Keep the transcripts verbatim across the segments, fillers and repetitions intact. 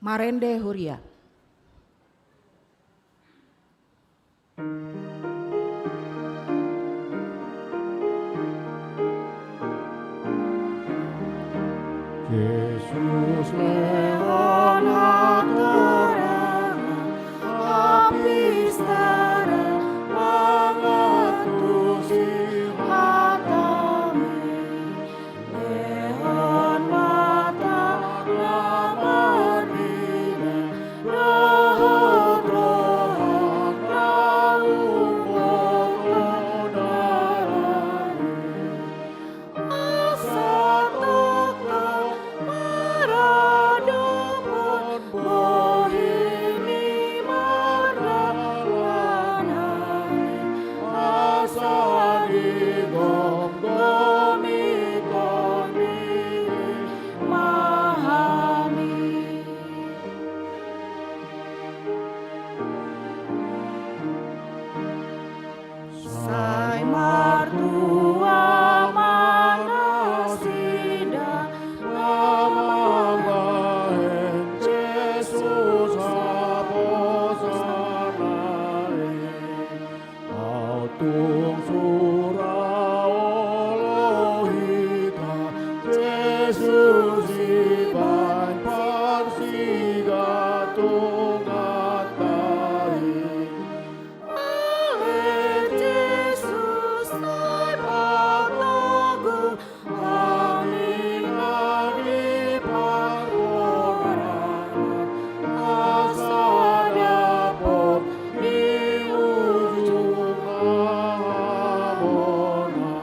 Marende huria. Jesus lehon hatorangan, hapistaran, mangantusi hatami. Lehon mata na marbina, dohot roha na umboto na raja. Asa tongtong maradophon bohi ni mardalan i, asa digomgomi Ho ma hami. Sai martua ma nasida na mambahen Jesus haposan i. Tung sura olo hita Jesus dibahen parsigantungan ta i. Ale Jesus, sai patogu hami nang di parhorasan, asa dapot di ujung na hamonangan.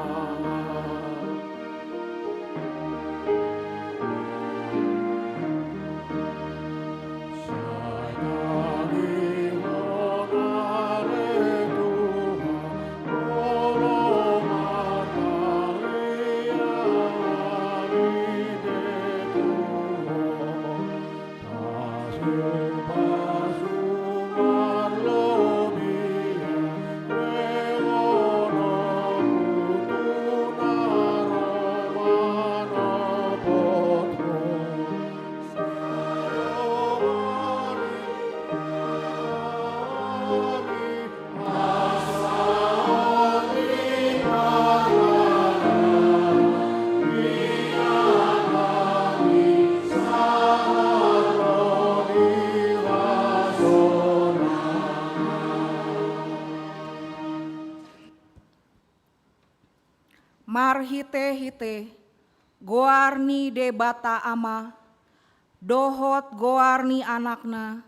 Marhitehite goar ni Debata Ama, dohot goar ni Anakna,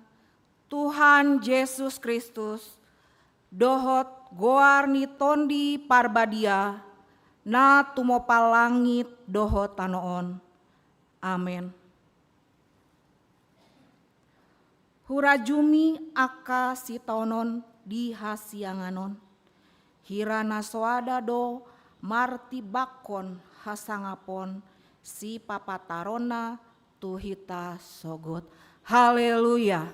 Tuhan Jesus Kristus, dohot goar ni Tondi Parbadia, na tumompa langit dohot tano on. Amen. Hurajumi angka sitaonon di hasiangan on, hira na soada do martimbangkon hasangapon sipapataronna tu hita sogot. Haleluya.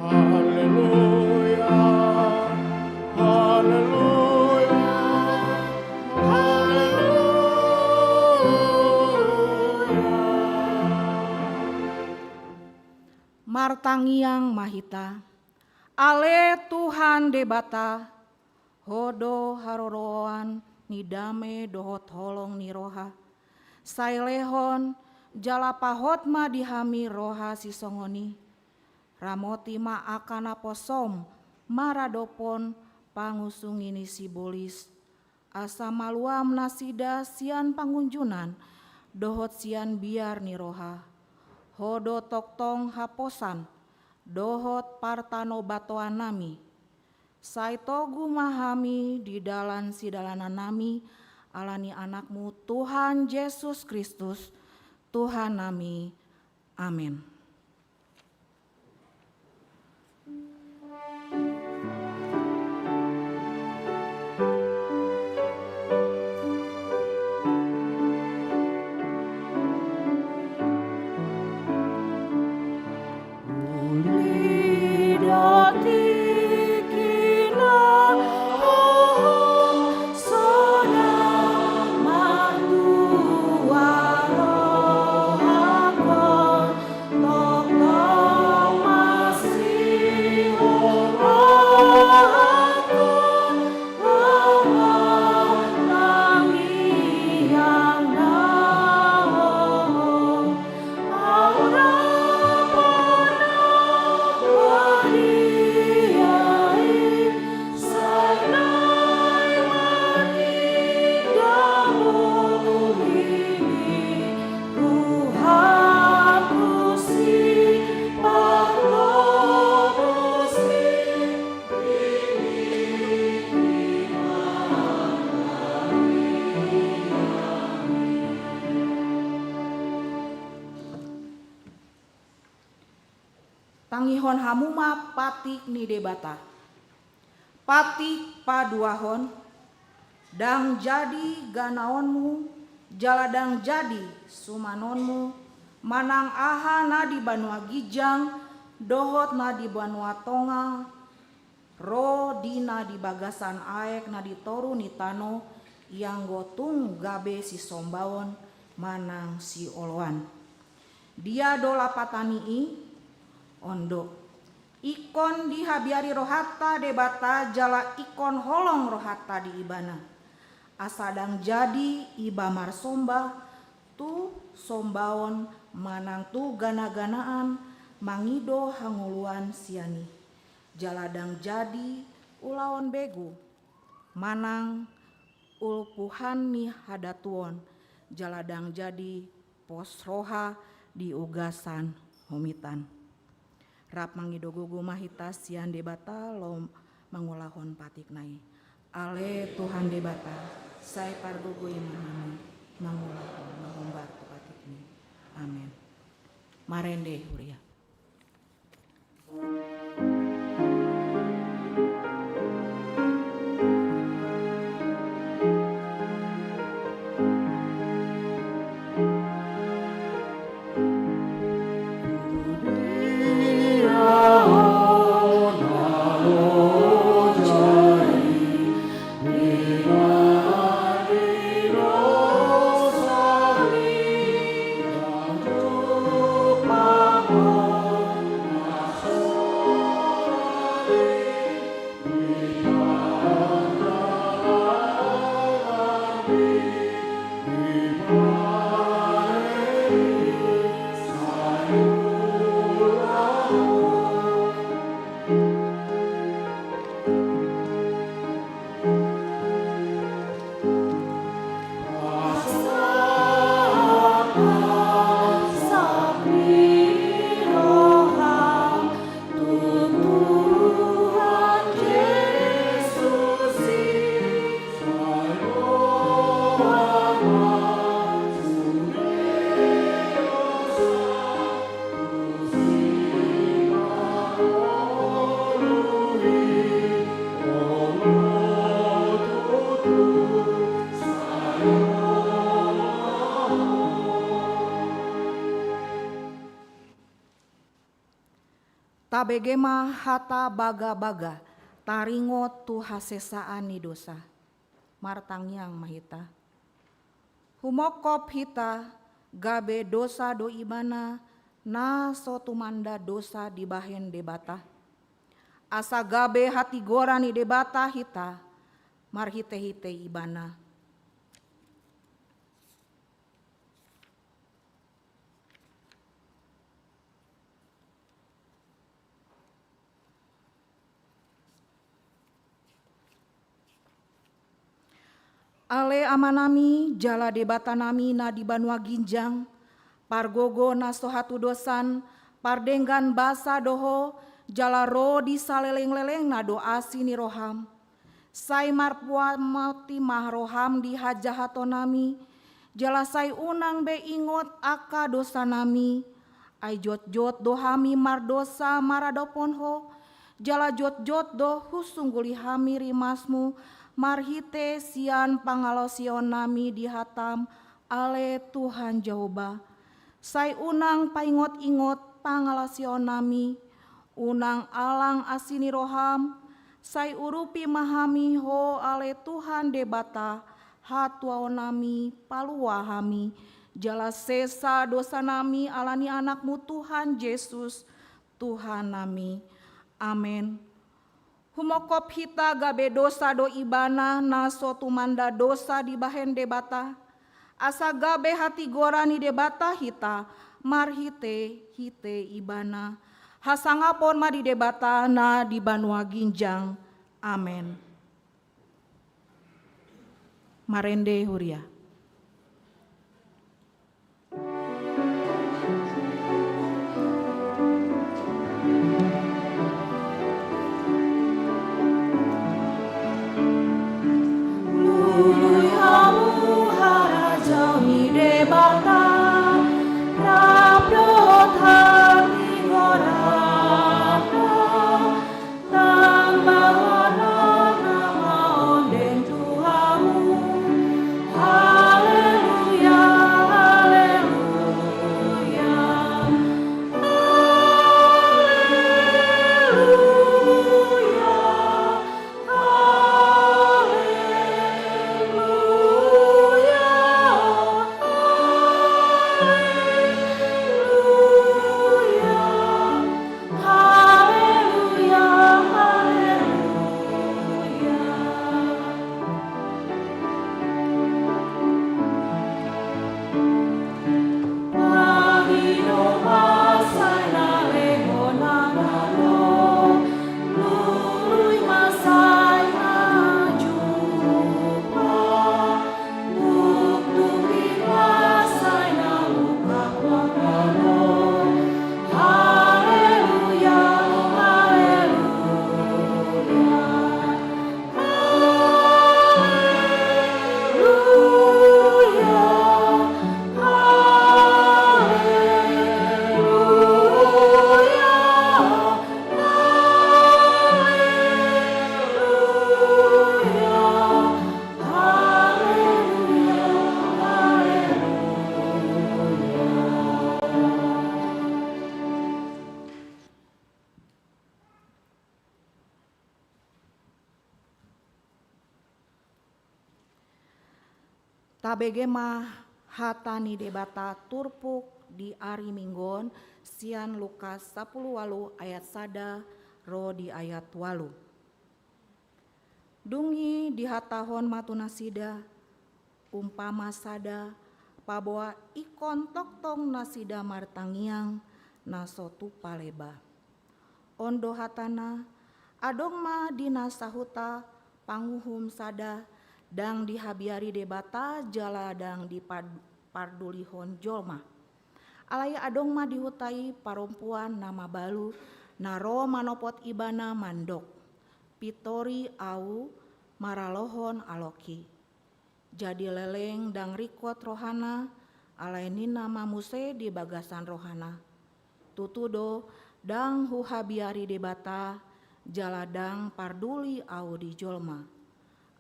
Haleluya. Haleluya. Haleluya. Martangiang ma hita. Ale Tuhan Debata, Ho do haroroan ni dame dohot holong ni roha. Sai lehon jala pahot ma di hami roha sisongon i. Ramoti ma angka naposom maradophon pangusungi ni sibolis. Asa maluam nasida sian pangunjunan dohot sian biar ni roha. Ho do tongtong haposan dohot partanobatoan nami. Sai togu ma hami di dalan sidalanan nami, ala ni Anakmu Tuhan Jesus Kristus, Tuhan nami. Amen. Tangihon hamu ma patik ni Debata. Patik paduahon. Ndang jadi ganaonmu, jala ndang jadi sumanonmu, manang aha na di banua ginjang dohot na di banua tonga, ro di na di bagasan aek na di toru ni tano, ianggo tung gabe sisombaon manang sioloan. Dia do lapatan ni i? On do. Ingkon dihabiari rohanta Debata jala ingkon holong rohanta di Ibana. Asa ndang jadi iba marsomba tu sombaon manang tu ganaganaan mangido hangoluan sian i. Jala ndang jadi ulaon begu manang ulpuhan ni hadatuon, jala ndang jadi pos roha di ugasan homitan. Rap mangido gogo ma hita sian Debata laho mangulahon patikna i. Ale Tuhan Debata, sai pargogoi ma hami mangulahon na hombar tu patikmi. Amen. Marende huria. Tabege ma hata bagabaga, taringot tu hasesaan ni dosa. Martangiang ma hita. Humongkop hita, gabe dosa do ibana na so tumanda dosa dibahen Debata. Asa gabe hatigoran ni Debata hita marhitehite ibana. Ale Amanami, jala Debatanami na di banua ginjang, pargogo na so hatudosan, pardenggan basa do Ho, jala ro di salelenglelengna do asi ni roham. Sai marpamoti ma roham di hajahatonami, jala sai unang be ingot angka dosanami. Ai jotjot do hami mardosa maradophon Ho, jala jotjot do husungguli hami rimasmu marhite sian pangalaosionnami di hatam, ale Tuhan Jahowa. Sai unang paingotingot pangalaosionnami, unang alang asi ni roham, sai urupi ma hami Ho ale Tuhan Debata, hatuaonnami, palua hami, jala sesa dosanami ala ni Anakmu Tuhan Jesus, Tuhannami. Amen. Humongkop hita gabe dosa do ibana na so tumanda dosa dibahen Debata, asa gabe hatigoran ni Debata hita marhitehite ibana. Hasangapon ma di Debata na di banua ginjang. Amen. Marende huria. Lului hamu harajaon ni Debata, rap dohot hatigoran. Tabege ma hata ni Debata turpuk di ari Minggu on sian Lukas sapuluh ualu ayat sada ro di ayat ualu. Dung i dihatahon ma tu nasida umpama sada paboa ingkon tongtong nasida martangiang na so tupa leba. On do hatana, adong ma di na sahuta panguhum sada, ndang dihabiari Debata jala ndang dipad-, pardulihon jolma. Alai adong ma di huta i parompuan na mabalu, na ro manopot ibana mandok, "Pintori ahu maralohon aloki." Jadi leleng ndang ringkot rohana, alai ninna ma muse di bagasan rohana, "Tutu do, ndang huhabiari Debata, jala ndang parduli ahu di jolma.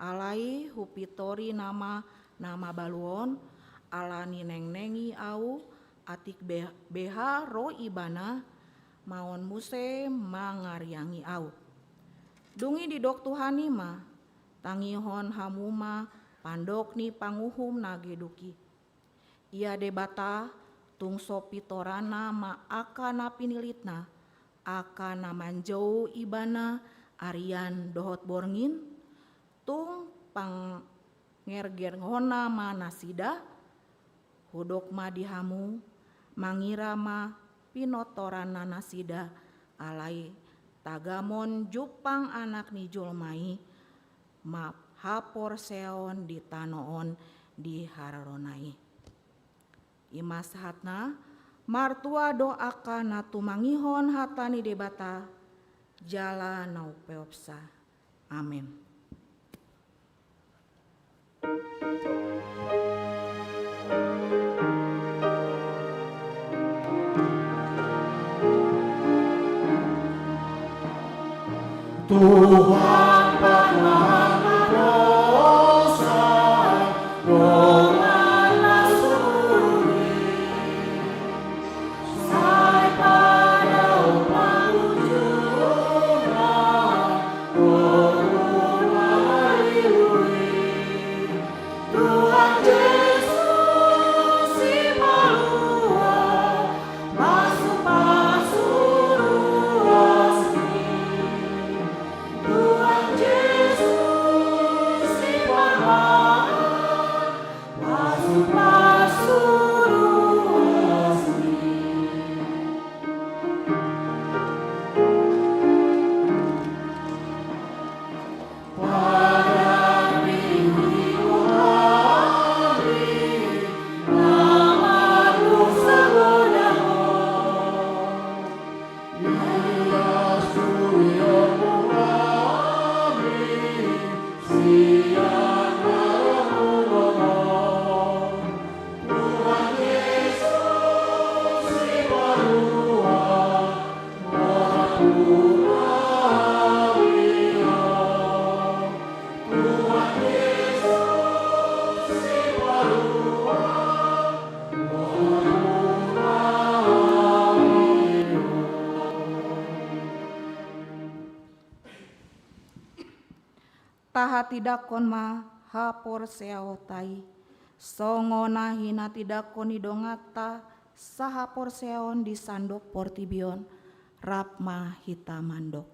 Alai hupintori nama na mabalu on, ala ninengnengi ahu, atik be-, beha ro ibana, maon muse mangariangi ahu." Dung i didok Tuhan i ma, "Tangihon hamu ma pandok ni panguhum na geduk i. Ia Debata tung so pintoranna ma angka na pinillitna, angka na manjou ibana arian dohot borngin, tung pangergerhonna ma nasida." Hudok ma di hamu, mangira ma pintoranna nasida, alai tagamon jumpang Anak ni jolma i ma haporseaon di tano on di harorona i. I ma sahatna, martua do angka na tumangihon hata ni Debata jala na umpeopsa. Amen. Tuhan pamahan na dosa, dongan na suri. Sai pada umpang ujungna, boru na lului. Tuhan Jesus, Sipalua, pasupasu ruasmi. Tuhan Jesus, Sipamahan, pasupasu ruasmi. Padan ni rohami na mardosa godang on. Tahatindangkon ma haporseaonta i, songon na hinatindangkon ni donganta sahaporseaon di sandok portibi on. Rap ma hita mandok.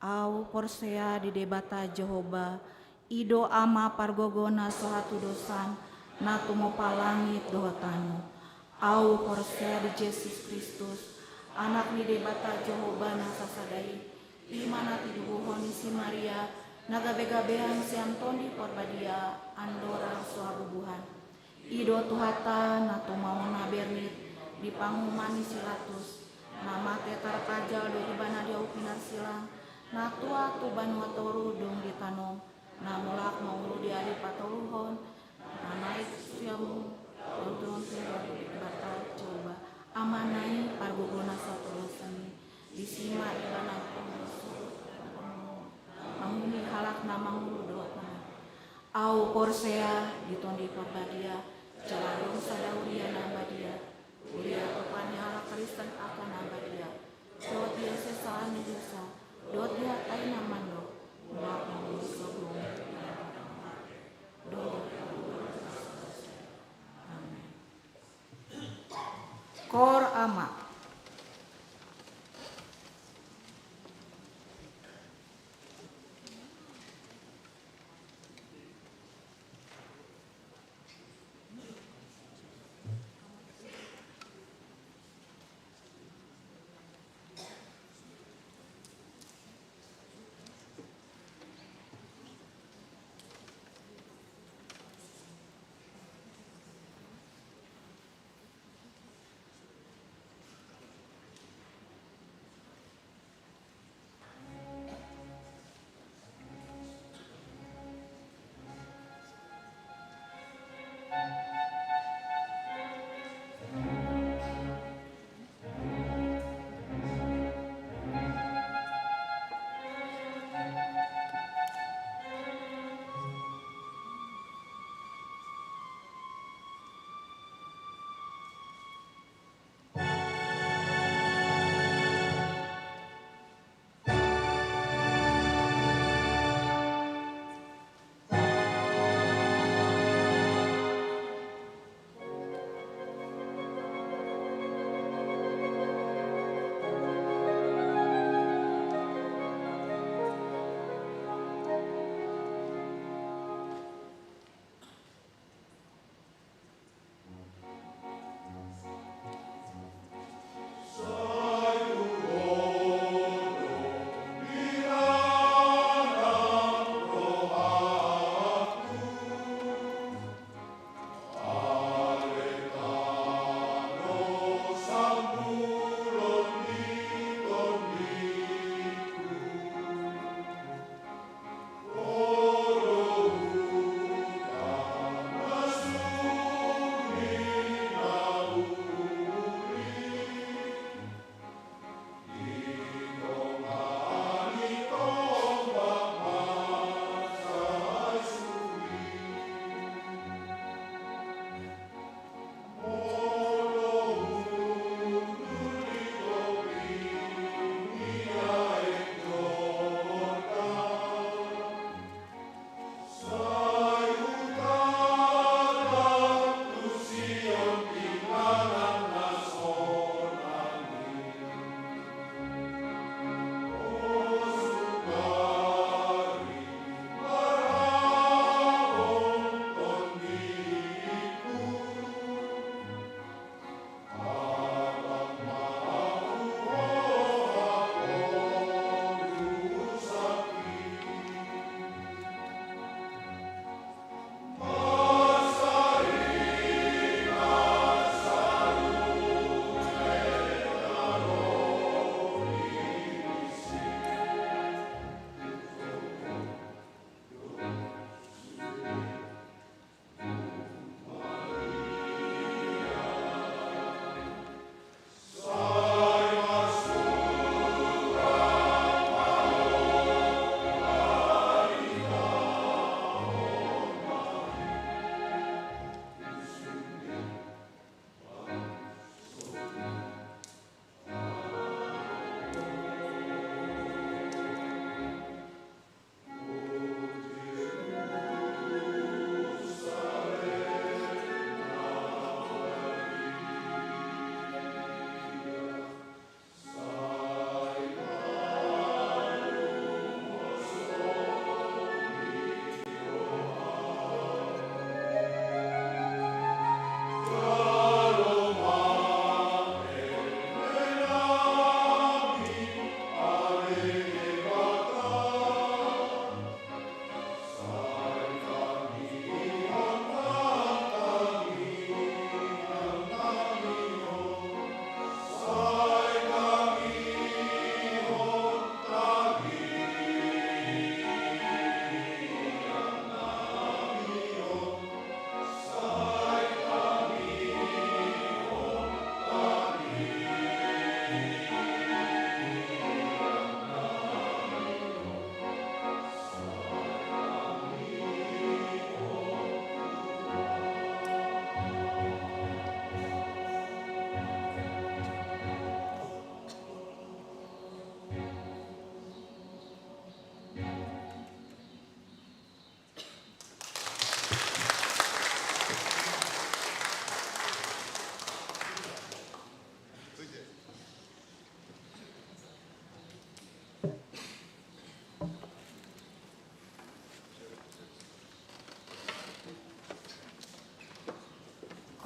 Ahu porsea di Debata Jahowa, i do Ama pargogo na so hatudosan, na tumompa langit dohot tano. Ahu porsea di Jesus Kristus, Anak ni Debata Jahowa na sasada i, i ma na tinubuhon ni si Maria, na gabegabean sian Tondi Parbadia, andorang so habubuhan. I do Tuhanta na tumaon na bernit di panguhuman ni si Pilatus, na mate tarpajal do ibana di ahu pinarsilang, na tuat tu banua toru dung ditanom, na mulak mangolu di ari patoluhon, na naek sian mangolu, tontu di Debata Jahowa, Amana i pargogo na so hatudosan i, disi ma ibana manguhumi halak na mangolu dohot na mate. Ahu porsea di Tondi Parbadia, jala adong sada huria na badia, huria topa ni halak Kristen angka na badia, dohot di hasesaan ni dosa, dohot di hata i na mandok, mulak mangolu sogot dohot.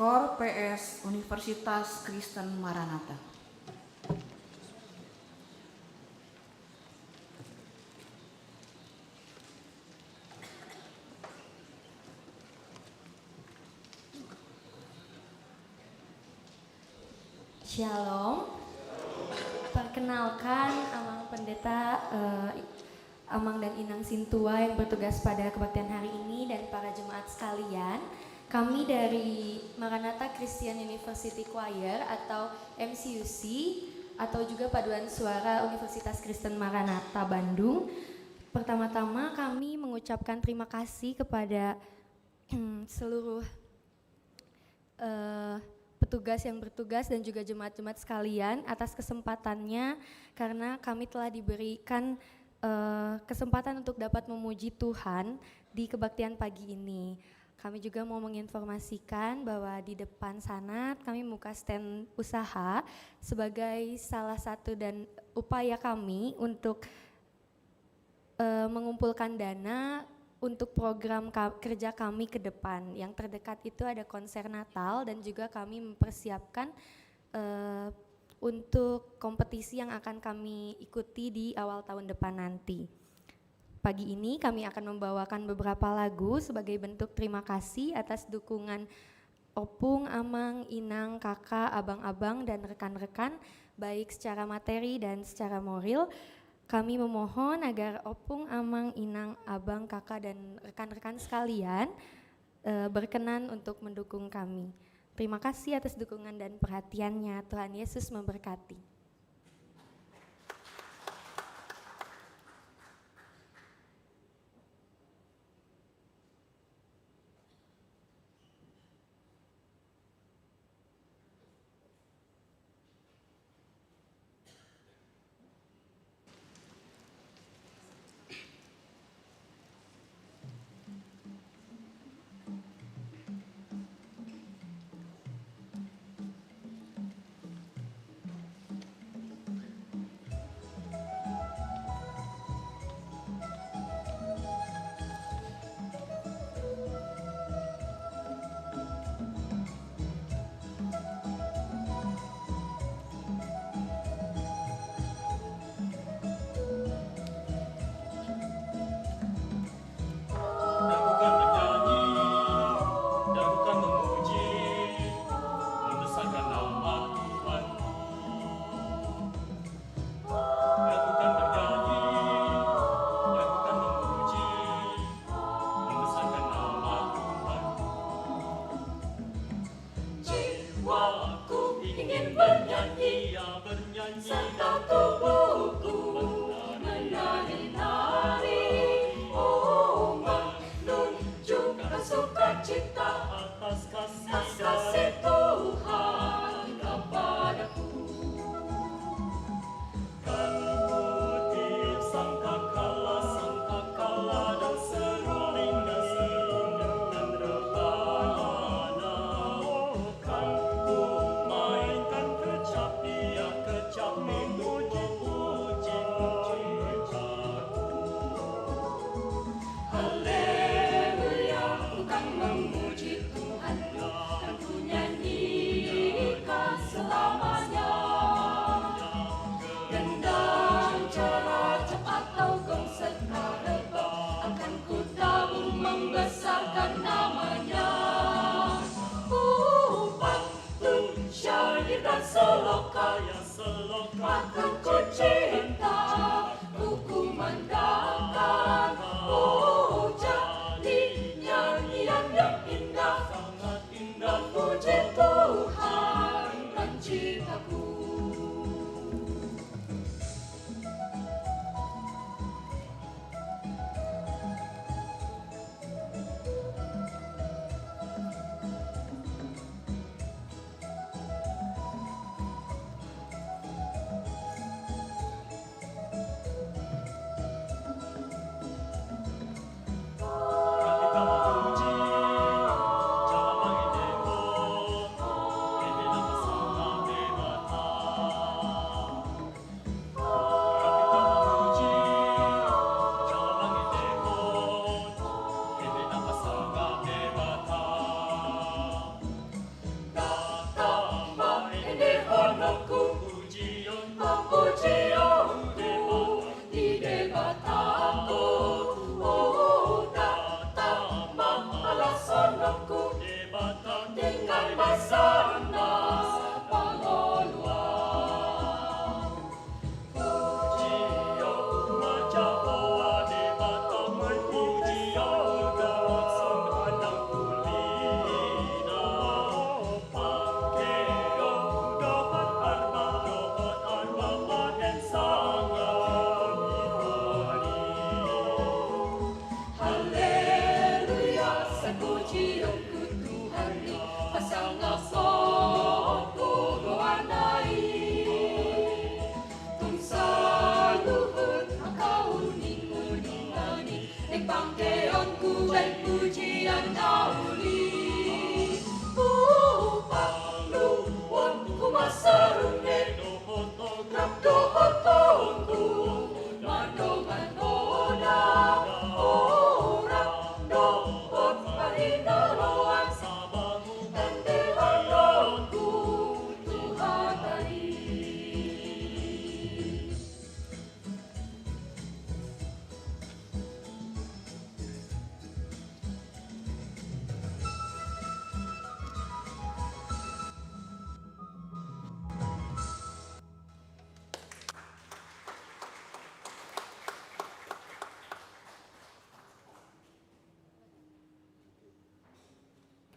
Rektor P S Universitas Kristen Maranatha. Shalom. Perkenalkan, Amang Pendeta, eh, Amang dan Inang Sintua yang bertugas pada kebaktian hari ini, dan para jemaat sekalian. Kami dari Maranatha Christian University Choir atau M C U C, atau juga Paduan Suara Universitas Kristen Maranatha Bandung. Pertama-tama kami mengucapkan terima kasih kepada seluruh eh, petugas yang bertugas dan juga jemaat-jemaat sekalian atas kesempatannya, karena kami telah diberikan, eh, kesempatan untuk dapat memuji Tuhan di kebaktian pagi ini. Kami juga mau menginformasikan bahwa di depan sana kami membuka stand usaha sebagai salah satu dan upaya kami untuk eh, mengumpulkan dana untuk program ka-, kerja kami ke depan. Yang terdekat itu ada konser Natal dan juga kami mempersiapkan, eh, untuk kompetisi yang akan kami ikuti di awal tahun depan nanti. Pagi ini kami akan membawakan beberapa lagu sebagai bentuk terima kasih atas dukungan Opung, Amang, Inang, Kakak, Abang-abang, dan rekan-rekan, baik secara materi dan secara moral. Kami memohon agar Opung, Amang, Inang, Abang, Kakak, dan rekan-rekan sekalian, eh, berkenan untuk mendukung kami. Terima kasih atas dukungan dan perhatiannya. Tuhan Yesus memberkati. Lakukan bernyanyi, lakukan memuji, membesarkan nama Tuhan. Lakukan bernyanyi, lakukan memuji, membesarkan nama Tuhan. Jiwaku ingin bernyanyi, ia bernyanyi, serta tubuhku menari-nari. Oh, menunjukkan sukacita atas kasih, kasih Tuhan kepadaku. Kan kutiup sangkakala, sangkakala dan seruling, dan seruling dan rebana. Kan kumainkan kecapi, ya, kecapi, puji-puji, puji-puji. Haleluya, ku kan memuji Tuhan, kan kunyanyikan selamanya. Gendang, coro, cap atau gong serta rebab akan kutabung membesarkan nama-Nya. Ku pantun syair dan selokan, aku kucipta, ku kumandangkan. Oh, jadi nyanyian yang indah, memuji Tuhan Penciptaku.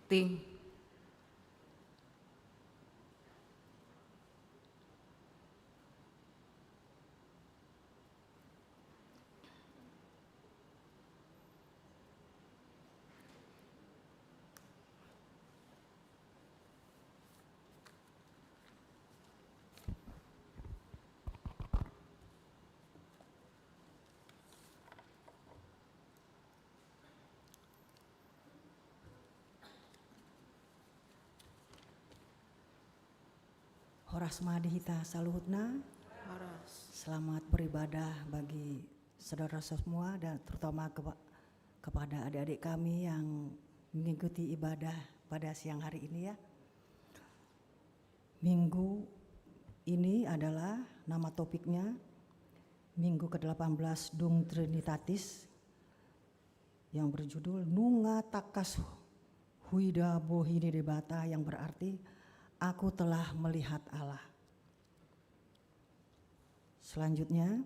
Ting. Horas ma di hita saluhutna. Horas. Selamat beribadah bagi saudara semua dan terutama kepa-, kepada adik-adik kami yang mengikuti ibadah pada siang hari ini ya. Minggu ini adalah, nama topiknya, Minggu kedelapan belas Dung Trinitatis, yang berjudul Nunga Tangkas Huida Bohi ni Debata, yang berarti Aku Telah Melihat Allah. Selanjutnya,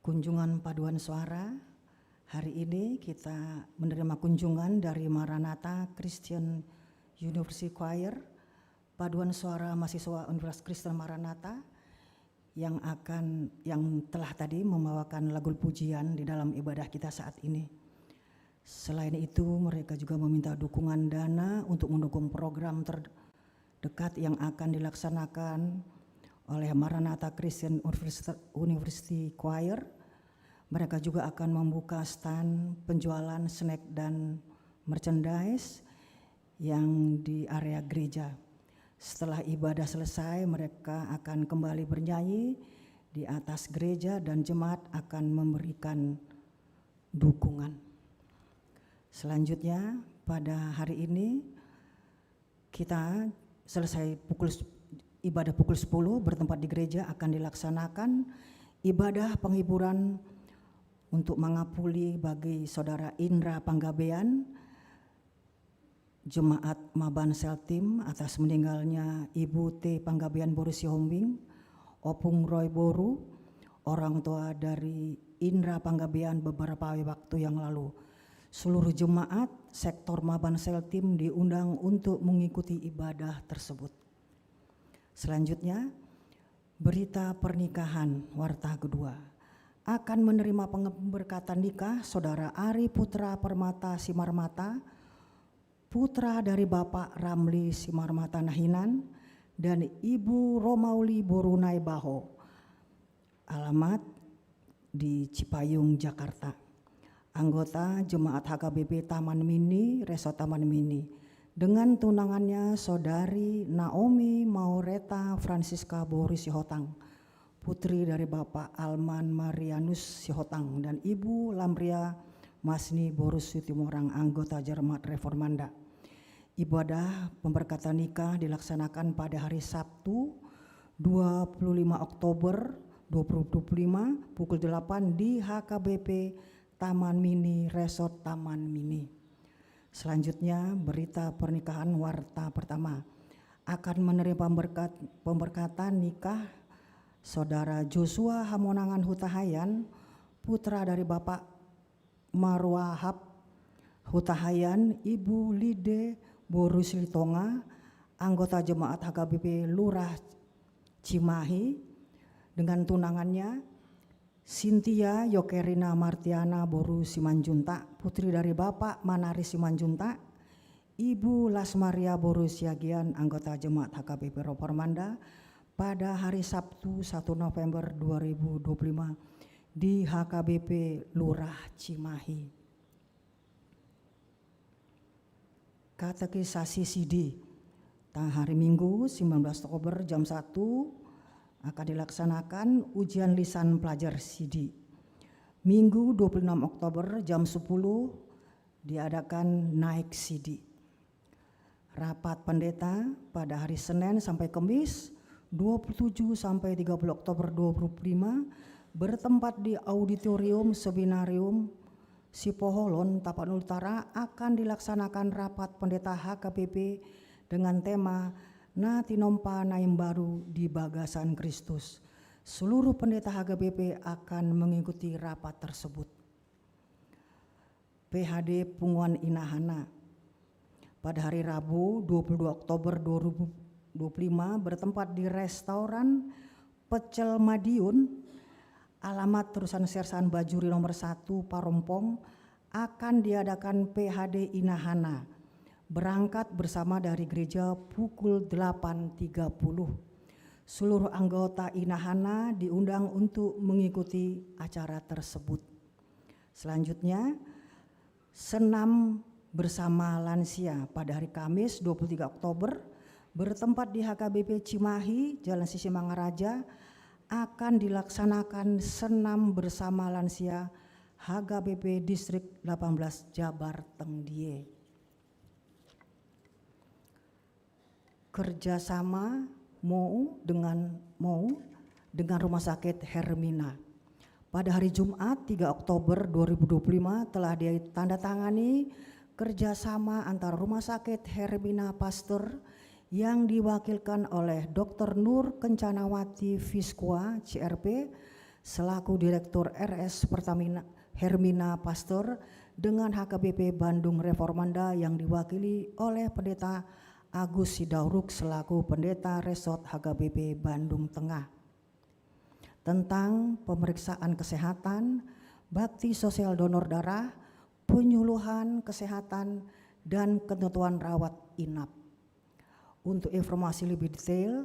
kunjungan paduan suara. Hari ini kita menerima kunjungan dari Maranatha Christian University Choir, paduan suara mahasiswa Universitas Kristen Maranatha yang akan, yang telah tadi membawakan lagu pujian di dalam ibadah kita saat ini. Selain itu, mereka juga meminta dukungan dana untuk mendukung program ter-, dekat yang akan dilaksanakan oleh Maranatha Christian University, University Choir. Mereka juga akan membuka stand penjualan snack dan merchandise yang di area gereja. Setelah ibadah selesai, mereka akan kembali bernyanyi di atas gereja dan jemaat akan memberikan dukungan. Selanjutnya, pada hari ini, kita selesai pukul s-, ibadah pukul sepuluh, bertempat di gereja, akan dilaksanakan ibadah penghiburan untuk mangapuli bagi Saudara Indra Panggabean, Jemaat Maban Seltim, atas meninggalnya Ibu T Panggabean boru Sihombing, Opung Roy boru, orang tua dari Indra Panggabean beberapa waktu yang lalu. Seluruh jemaat sektor Maban Seltim diundang untuk mengikuti ibadah tersebut. Selanjutnya, berita pernikahan warta kedua. Akan menerima pemberkatan nikah Saudara Ari Putra Permata Simarmata, putra dari Bapak Ramli Simarmata Nahinan dan Ibu Romauli boru Naibaho. Alamat di Cipayung, Jakarta. Anggota Jemaat H K B P Taman Mini, Resort Taman Mini, dengan tunangannya Saudari Naomi Maureta Francisca boru Sihotang, putri dari Bapak Alman Marianus Sihotang dan Ibu Lamria Masni boru Situmorang, anggota Jemaat Reformanda. Ibadah pemberkatan nikah dilaksanakan pada hari Sabtu, dua puluh lima Oktober dua ribu dua puluh lima, pukul delapan di H K B P Taman Mini, Resort Taman Mini. Selanjutnya, berita pernikahan warta pertama. Akan menerima pemberkat-, pemberkatan nikah Saudara Joshua Hamonangan Hutahayan, putra dari Bapak Marwahab Hutahayan, Ibu Lide boru Silitonga, anggota Jemaat H K B P Lurah Cimahi, dengan tunangannya Sintia Yokerina Martiana boru Simanjuntak, putri dari Bapak Manari Simanjuntak, Ibu Las Maria boru Siagian, anggota Jemaat H K B P Reformanda, pada hari Sabtu, satu November dua ribu dua puluh lima, di H K B P Lurah Cimahi. Katekisasi Sidi. Ta hari Minggu, sembilan belas Oktober, jam satu, akan dilaksanakan ujian lisan pelajar Sidi. Minggu, dua puluh enam Oktober, jam sepuluh, diadakan naik Sidi. Rapat pendeta pada hari Senin sampai Kemis, dua puluh tujuh sampai tiga puluh Oktober dua ribu dua puluh lima, bertempat di Auditorium Seminarium Sipoholon, Tapanuli Utara, akan dilaksanakan rapat pendeta H K B P dengan tema Na Tinompa Na Imbaru di Bagasan Kristus. Seluruh pendeta H K B P akan mengikuti rapat tersebut. P H D Punguan Inahana. Pada hari Rabu, dua puluh dua Oktober dua ribu dua puluh lima, bertempat di Restoran Pecel Madiun, alamat Terusan Sersan Bajuri nomor satu, Parompong, akan diadakan P H D Inahana. Berangkat bersama dari gereja pukul delapan tiga puluh. Seluruh anggota Inahana diundang untuk mengikuti acara tersebut. Selanjutnya, senam bersama lansia pada hari Kamis, dua puluh tiga Oktober, bertempat di H K B P Cimahi, Jalan Sisingamangaraja, akan dilaksanakan senam bersama lansia H K B P Distrik delapan belas Jabar Tengdie. Kerjasama MOU dengan, MOU dengan Rumah Sakit Hermina. Pada hari Jumat, tiga Oktober dua ribu dua puluh lima, telah ditandatangani kerjasama antara Rumah Sakit Hermina Pasteur yang diwakilkan oleh Doktor Nur Kencanawati Fiskua, C R P, selaku Direktur R S Pertamina Hermina Pasteur, dengan H K B P Bandung Reformanda yang diwakili oleh Pendeta Agus Sidauruk selaku Pendeta Resort H K B P Bandung Tengah, tentang pemeriksaan kesehatan, bakti sosial donor darah, penyuluhan kesehatan, dan ketentuan rawat inap. Untuk informasi lebih detail,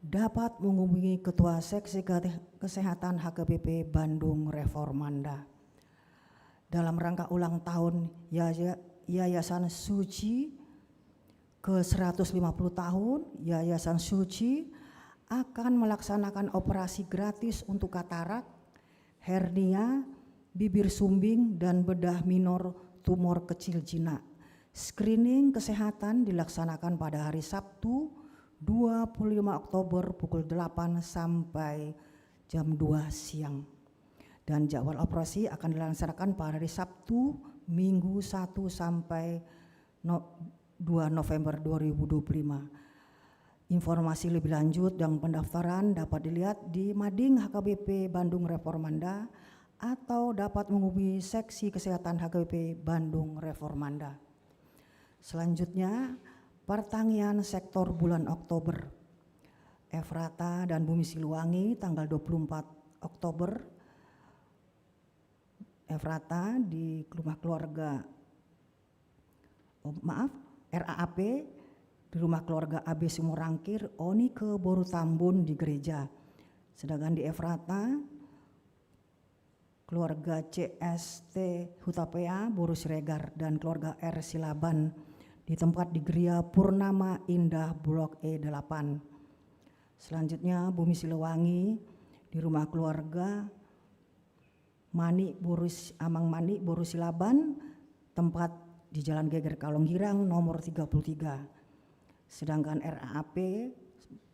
dapat menghubungi Ketua Seksi Ke-, Kesehatan H K B P Bandung Reformanda. Dalam rangka ulang tahun Yaya-, Yayasan Suci ke seratus lima puluh tahun, Yayasan Suci akan melaksanakan operasi gratis untuk katarak, hernia, bibir sumbing, dan bedah minor tumor kecil jinak. Screening kesehatan dilaksanakan pada hari Sabtu, dua puluh lima Oktober, pukul delapan sampai jam dua siang. Dan jadwal operasi akan dilaksanakan pada hari Sabtu, Minggu satu sampai no-, dua November dua ribu dua puluh lima. Informasi lebih lanjut dan pendaftaran dapat dilihat di Mading H K B P Bandung Reformanda atau dapat menghubungi Seksi Kesehatan H K B P Bandung Reformanda. Selanjutnya, pertangian sektor bulan Oktober. Efrata dan Bumi Siliwangi, tanggal dua puluh empat Oktober. Efrata di rumah keluarga, oh, maaf, R A A P di rumah keluarga A B Simorangkir, Oni ke boru Tambun di gereja. Sedangkan di Efrata, keluarga C S T Hutapea, boru Siregar, dan keluarga R Silaban di tempat di Geria Purnama Indah Blok E delapan. Selanjutnya, Bumi Siliwangi di rumah keluarga Mani boru S-, Amang Mani boru Silaban, tempat di Jalan Geger Kalonggirang nomor tiga puluh tiga. Sedangkan R A A P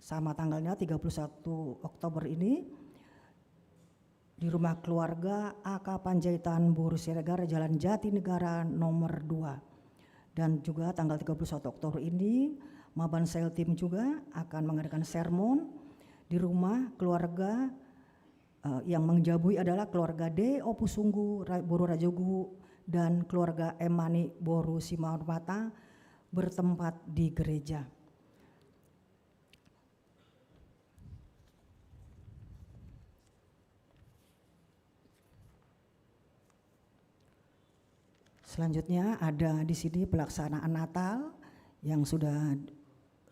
sama tanggalnya, tiga puluh satu Oktober ini, di rumah keluarga A K Panjaitan boru Siregar, Jalan Jatinegara nomor dua. Dan juga tanggal tiga puluh satu Oktober ini, Maban Seltim juga akan mengadakan sermon di rumah keluarga, eh, yang menjabui adalah keluarga D Opusunggu Ra-, boru Rajogu dan keluarga M Mani boru Simarmata, bertempat di gereja. Selanjutnya ada di sini pelaksanaan Natal yang sudah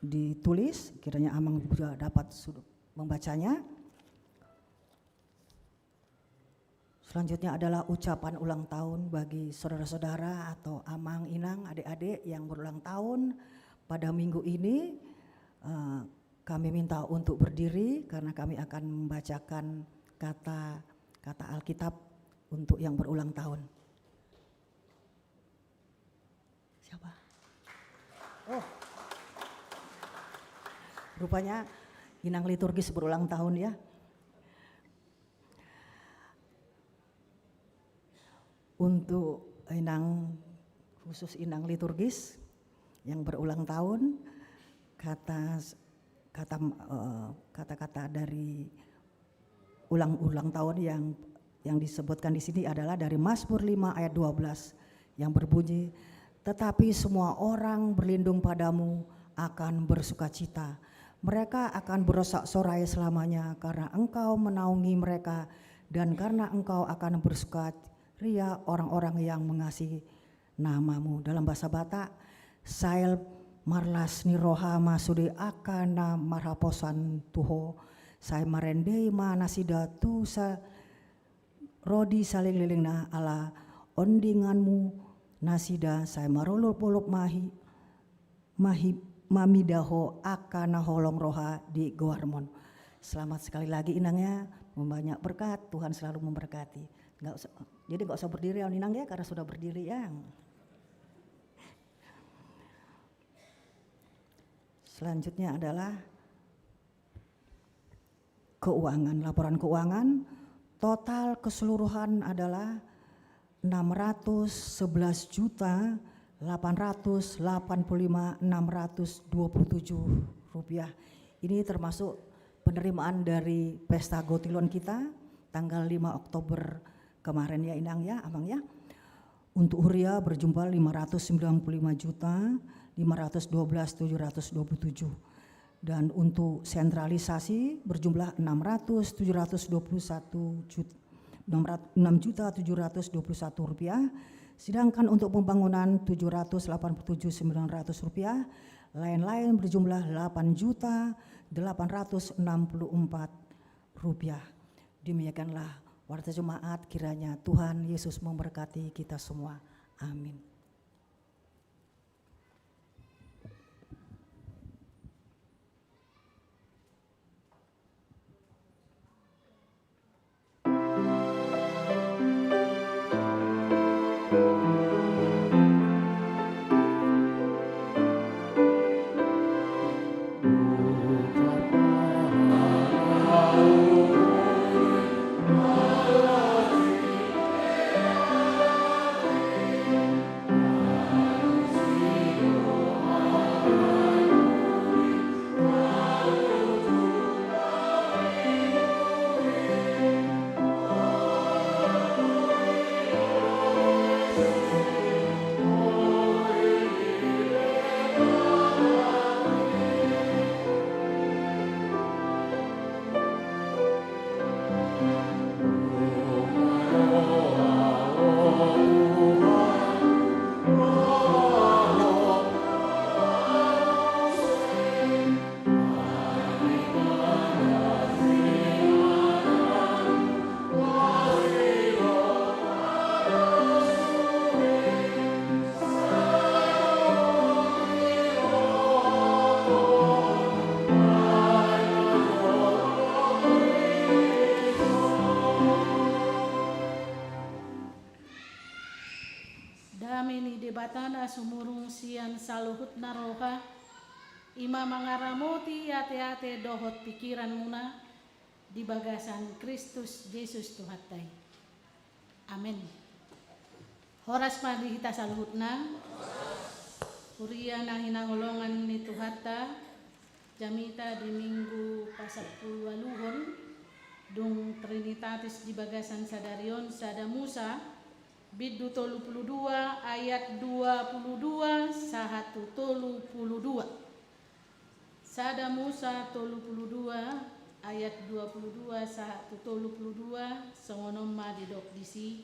ditulis, kiranya Amang juga dapat sudah membacanya. Selanjutnya adalah ucapan ulang tahun bagi saudara-saudara atau amang, inang, adik-adik yang berulang tahun pada minggu ini. Eh, kami minta untuk berdiri karena kami akan membacakan kata, kata Alkitab untuk yang berulang tahun. Siapa? Oh. Rupanya inang liturgis berulang tahun, ya. Untuk inang, khusus inang liturgis yang berulang tahun, kata, kata, eh, kata-kata dari ulang, ulang tahun yang, yang disebutkan di sini adalah dari Mazmur lima ayat dua belas. yang berbunyi, "Tetapi semua orang berlindung padamu akan bersukacita. Mereka akan bersorak-sorai selamanya karena Engkau menaungi mereka dan karena Engkau akan bersukaria orang-orang yang mengasihi nama-Mu." Dalam bahasa Batak, sai marlas ni roha ma sude angka na marhaposan tu Ho, sai marende ma nasida tu sa-, ro di salelenglelengna, ala ondingan-Mu nasida sai marolopolop mahi-, mahi-, mamida Ho angka na holong roha di goar-Mu on. Selamat sekali lagi, Inang, ya. Membanyak berkat, Tuhan selalu memberkati. Nggak usah, jadi nggak usah berdiri, Inang, ya, karena sudah berdiri, ya. Selanjutnya adalah keuangan, laporan keuangan. Total keseluruhan adalah enam ratus sebelas juta delapan ratus delapan puluh lima enam ratus dua puluh tujuh rupiah. Ini termasuk penerimaan dari Pesta Gotilon kita tanggal lima Oktober kemarin, ya, Inang, ya, Amang, ya. Untuk huria berjumlah lima ratus sembilan puluh lima juta lima ratus dua belas tujuh ratus dua puluh tujuh. Dan untuk sentralisasi berjumlah enam ratus tujuh ratus dua puluh satu jut-, enam rat-, enam juta tujuh ratus dua puluh satu rupiah. Sedangkan untuk pembangunan tujuh ratus delapan puluh tujuh sembilan ratus rupiah, lain-lain berjumlah delapan juta delapan ratus enam puluh empat rupiah. Demikianlah Warta Jemaat, kiranya Tuhan Yesus memberkati kita semua. Amin. Dame ni Debata na sumurung sian saluhutna roha, i ma mangaramoti ateate dohot pingkiranmuna di bagasan Kristus Jesus Tuhanta i. Amen. Horas ma di hita saluhutna. Huria na hinaholongan ni Tuhanta, jamita di Minggu pasampuluualuhon, dung Trinitatis di bagasan sadari on, Sada Musa, bindu tolu pulu dua ayat dua pulu dua sahat tu tolu pulu dua. Sada Musa tolu pulu dua ayat dua pulu dua sahat tu tolu pulu dua, songon on ma didok disi.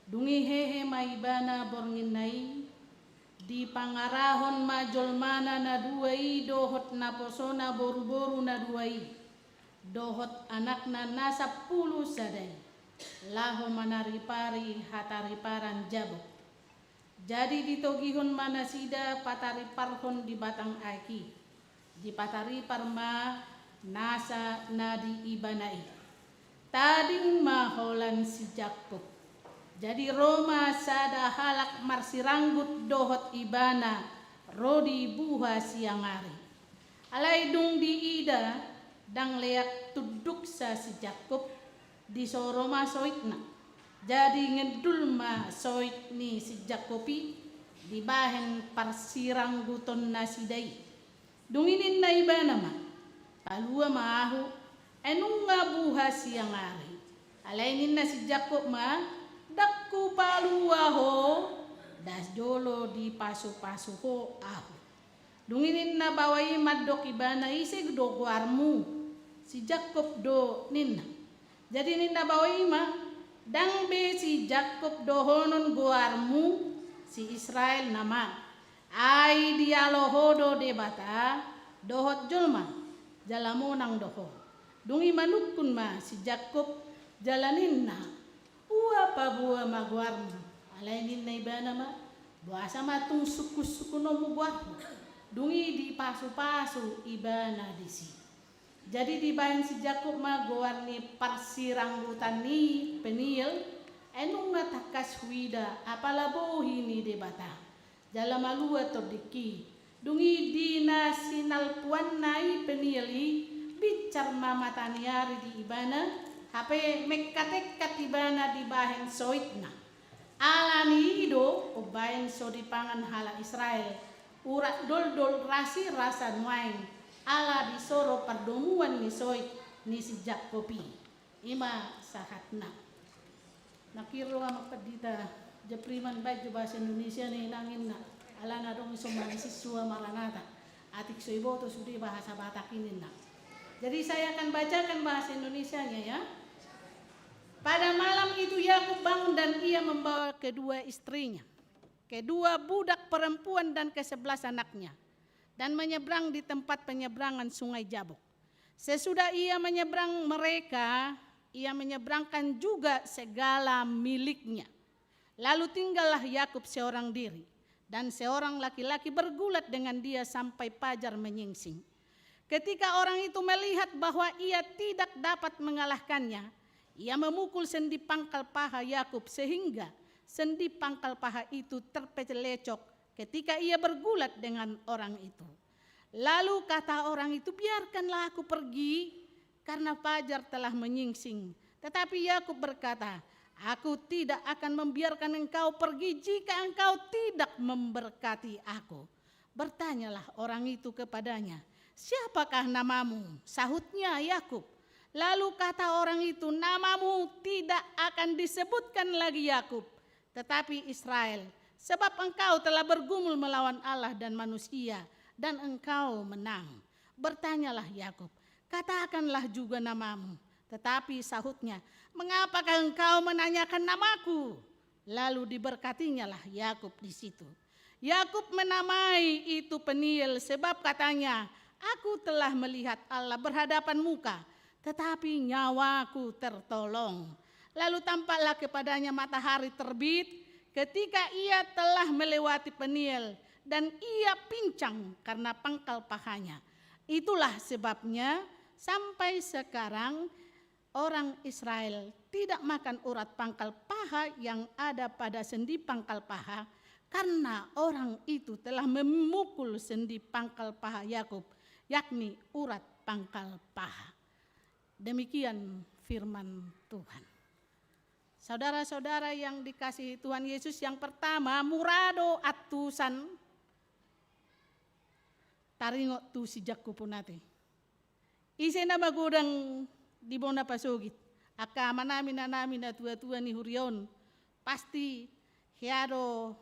Dung i hehe ma ibana bornginna i, dipangarahon ma jolmana na dua i dohot naposona boruboru na dua i, dohot anakna na sampulu sada i, laho manaripari hatariparan Jabok. Jadi ditogihon ma nasida patariparhon di batang aek i, dipataripar ma nasa na di ibana i. Tading ma holan si Jakkob. Jadi ro ma sada halak marsiranggut dohot ibana, ro di buha siang ari. Alai dung diida, ndang leak tunduksa si Jakkob, disoro ma soitna. Jadi ngendul ma soit ni si Jakkob i dibahen parsiranggutonnasida i. Dung i ninna ibana ma, "Palua ma ahu, ai nunga buha siang ari." Alai ninna si Jakkob ma, "Ndang hupalua ho, das jolo dipasupasu ho ahu. Dung i ninna baoa i mandok ibana, ise do goarmu? Si Jakkob do ninna. Jadi ninna baoa i ma, ndang be si Jakkob dohonon goarmu, si Israel nama. Ai dialo ho do Debata dohot jolma, jala monang do ho. Dung i manungkun ma si Jakkob jala ninna, ua paboa ma goarmu. Alai ninna ibana ma, boasa ma tung sungkunsungkunonmu goarhu? Dung i dipasupasu ibana disi. Jadi dibahen si Jakkob ma goar ni parsiranggutan ni Peniel, ai nunga tangkas huida apala bohi ni Debata. Jala malua tondingki. Dung i di na sinalpuanna i Peniel i, binsar ma mata ni ari di ibana, hape mengkatengkat ibana dibahen soitna. Ala ni i do umbahen so dipangan halak Israel urat doldol rasirasa nuaeng, ala disoro pardomuan ni soit ni si Jakkob i. I ma sahatna. Nangkin ro Amang Pandita Japriman baen jo bahasa Indonesia na inang inna. Alana adong i so mangisisua maranata. Atik so iboto sude bahasa Batak i ninna. Jadi saya akan bacakan bahasa Indonesianya ya. Pada malam itu Yakub bangun dan ia membawa kedua istrinya, kedua budak perempuan dan kesebelas anaknya, dan menyeberang di tempat penyeberangan Sungai Jabok. Sesudah ia menyeberang mereka, ia menyeberangkan juga segala miliknya. Lalu tinggallah Yakub seorang diri, dan seorang laki-laki bergulat dengan dia sampai fajar menyingsing. Ketika orang itu melihat bahwa ia tidak dapat mengalahkannya, ia memukul sendi pangkal paha Yakub sehingga sendi pangkal paha itu terpelecok ketika ia bergulat dengan orang itu. Lalu kata orang itu, biarkanlah aku pergi, karena fajar telah menyingsing. Tetapi Yakub berkata, aku tidak akan membiarkan engkau pergi jika engkau tidak memberkati aku. Bertanyalah orang itu kepadanya, siapakah namamu? Sahutnya, Yakub. Lalu kata orang itu, namamu tidak akan disebutkan lagi Yakub, tetapi Israel, sebab engkau telah bergumul melawan Allah dan manusia, dan engkau menang. Bertanyalah Yakub, katakanlah juga namamu. Tetapi sahutnya, mengapakah engkau menanyakan namaku? Lalu diberkatinyalah Yakub di situ. Yakub menamai itu Peniel, sebab katanya, aku telah melihat Allah berhadapan muka, tetapi nyawaku tertolong. Lalu tampaklah kepadanya matahari terbit ketika ia telah melewati Peniel, dan ia pincang karena pangkal pahanya. Itulah sebabnya sampai sekarang orang Israel tidak makan urat pangkal paha yang ada pada sendi pangkal paha, karena orang itu telah memukul sendi pangkal paha Yakub, yakni urat pangkal paha. Demikian firman Tuhan. Saudara-saudara yang dikasihi Tuhan Yesus, yang pertama, mura do antusan taringot tu si Jakkob on ate. Ise na magodang di bona pasogit? Angka amanami, inanami, natuatua ni huria on, pasti hea do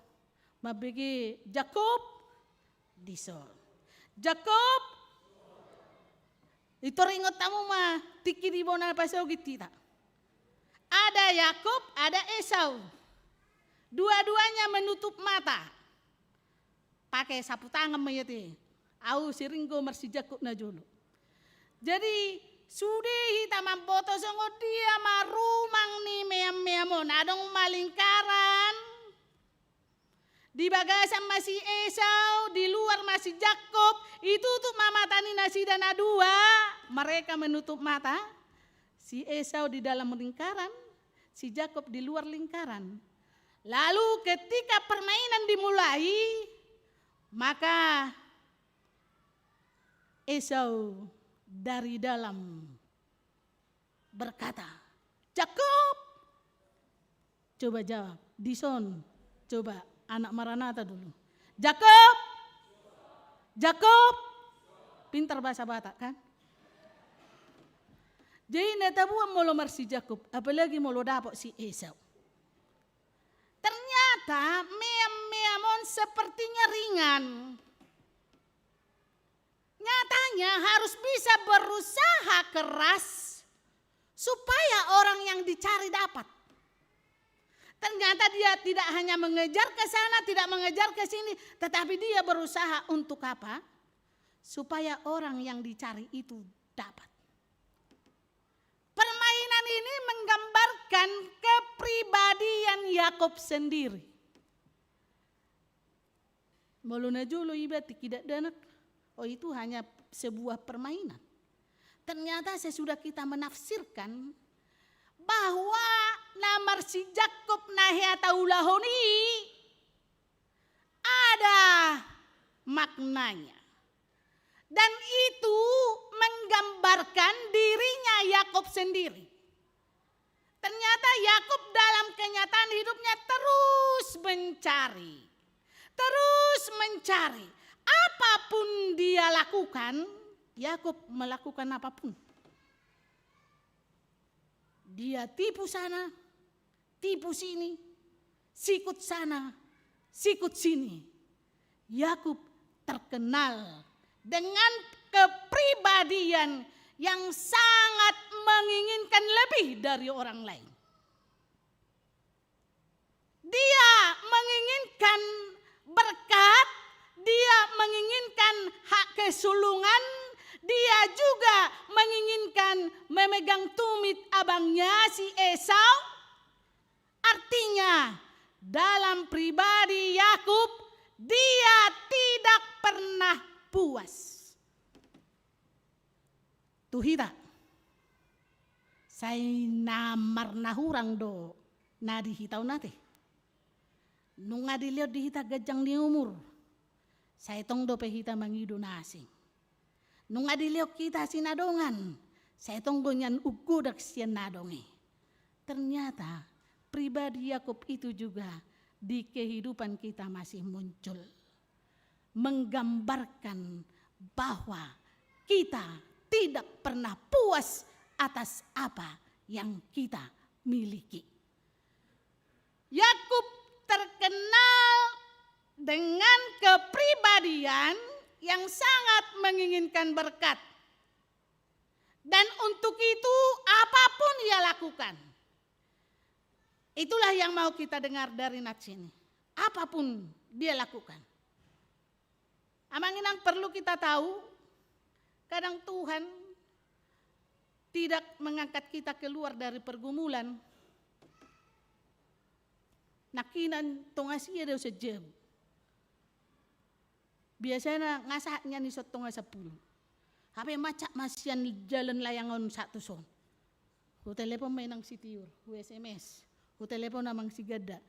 mambege Jakkob, dison. Jakkob, itoringot hamu ma tingki di bona pasogit hita. Ada Yakub, ada Esau. Dua-duanya menutup mata. Pake sapu tangan ma ia te. Au sering do marsi Jakkob na jolo. Jadi sude hita mamboto songon dia ma rumang ni meam-meam on, adong ma lingkaran. Di bagasan ma si Esau, di luar ma si Jakkob, itutup ma mata ni nasida na dua, mereka menutup mata. Si Esau di dalam lingkaran, si Jakkob di luar lingkaran. Lalu ketika permainan dimulai, maka Esau dari dalam berkata, Jakkob! Coba jawab, dison. Coba anak Maranata dulu. Jakkob! Jakkob! Pintar bahasa Batak kan? Jadi na tabuan molo marsi Jakkob, apalagi molo dapot si Esau. Ternyata meam sepertinya ringan. Nyatanya harus bisa berusaha keras supaya orang yang dicari dapat. Ternyata dia tidak hanya mengejar ke sana, tidak mengejar ke sini, tetapi dia berusaha untuk apa? Supaya orang yang dicari itu dapat. Permainan ini menggambarkan kepribadian Yakub sendiri. Molo najolo iba tingki dakdanak, oh, itu hanya sebuah permainan. Ternyata sesudah kita menafsirkan bahwa na marsi Jakkob na hea taulahon i ada maknanya. Dan itu menggambarkan dirinya Yakub sendiri. Ternyata Yakub dalam kenyataan hidupnya terus mencari, terus mencari. Apapun dia lakukan, Yakub melakukan apapun. Dia tipu sana, tipu sini, sikut sana, sikut sini. Yakub terkenal dengan kepribadian yang sangat menginginkan lebih dari orang lain. Dia menginginkan berkat, dia menginginkan hak kesulungan, dia juga menginginkan memegang tumit abangnya si Esau. Artinya, dalam pribadi Yakub, dia tidak pernah puas. Tu hita, sai na marnahurang do na di hita on ate. Nunga dilehon di hita ganjang ni umur, sai tong dope hita mangido na asing. Nunga dilehon hita sinadongan, sai tong do nian umgodang sian na adong i. Ternyata pribadi Yakub itu juga di kehidupan kita masih muncul, menggambarkan bahwa kita tidak pernah puas atas apa yang kita miliki. Yakub terkenal dengan kepribadian yang sangat menginginkan berkat. Dan untuk itu, apapun ia lakukan. Itulah yang mau kita dengar dari nats ini. Apapun dia lakukan. Amang inang, perlu kita tahu, kadang Tuhan tidak mengangkat kita keluar dari pergumulan. Nangkinan tonga sia do sian jabu. Biasana nga sahat nian i sian tonga sampulu. Hape mansat ma sian jalan layang on sahat tu son. Hutelepon ma inang si Tiur, hu S M S. Hutelepon amang si Ganda.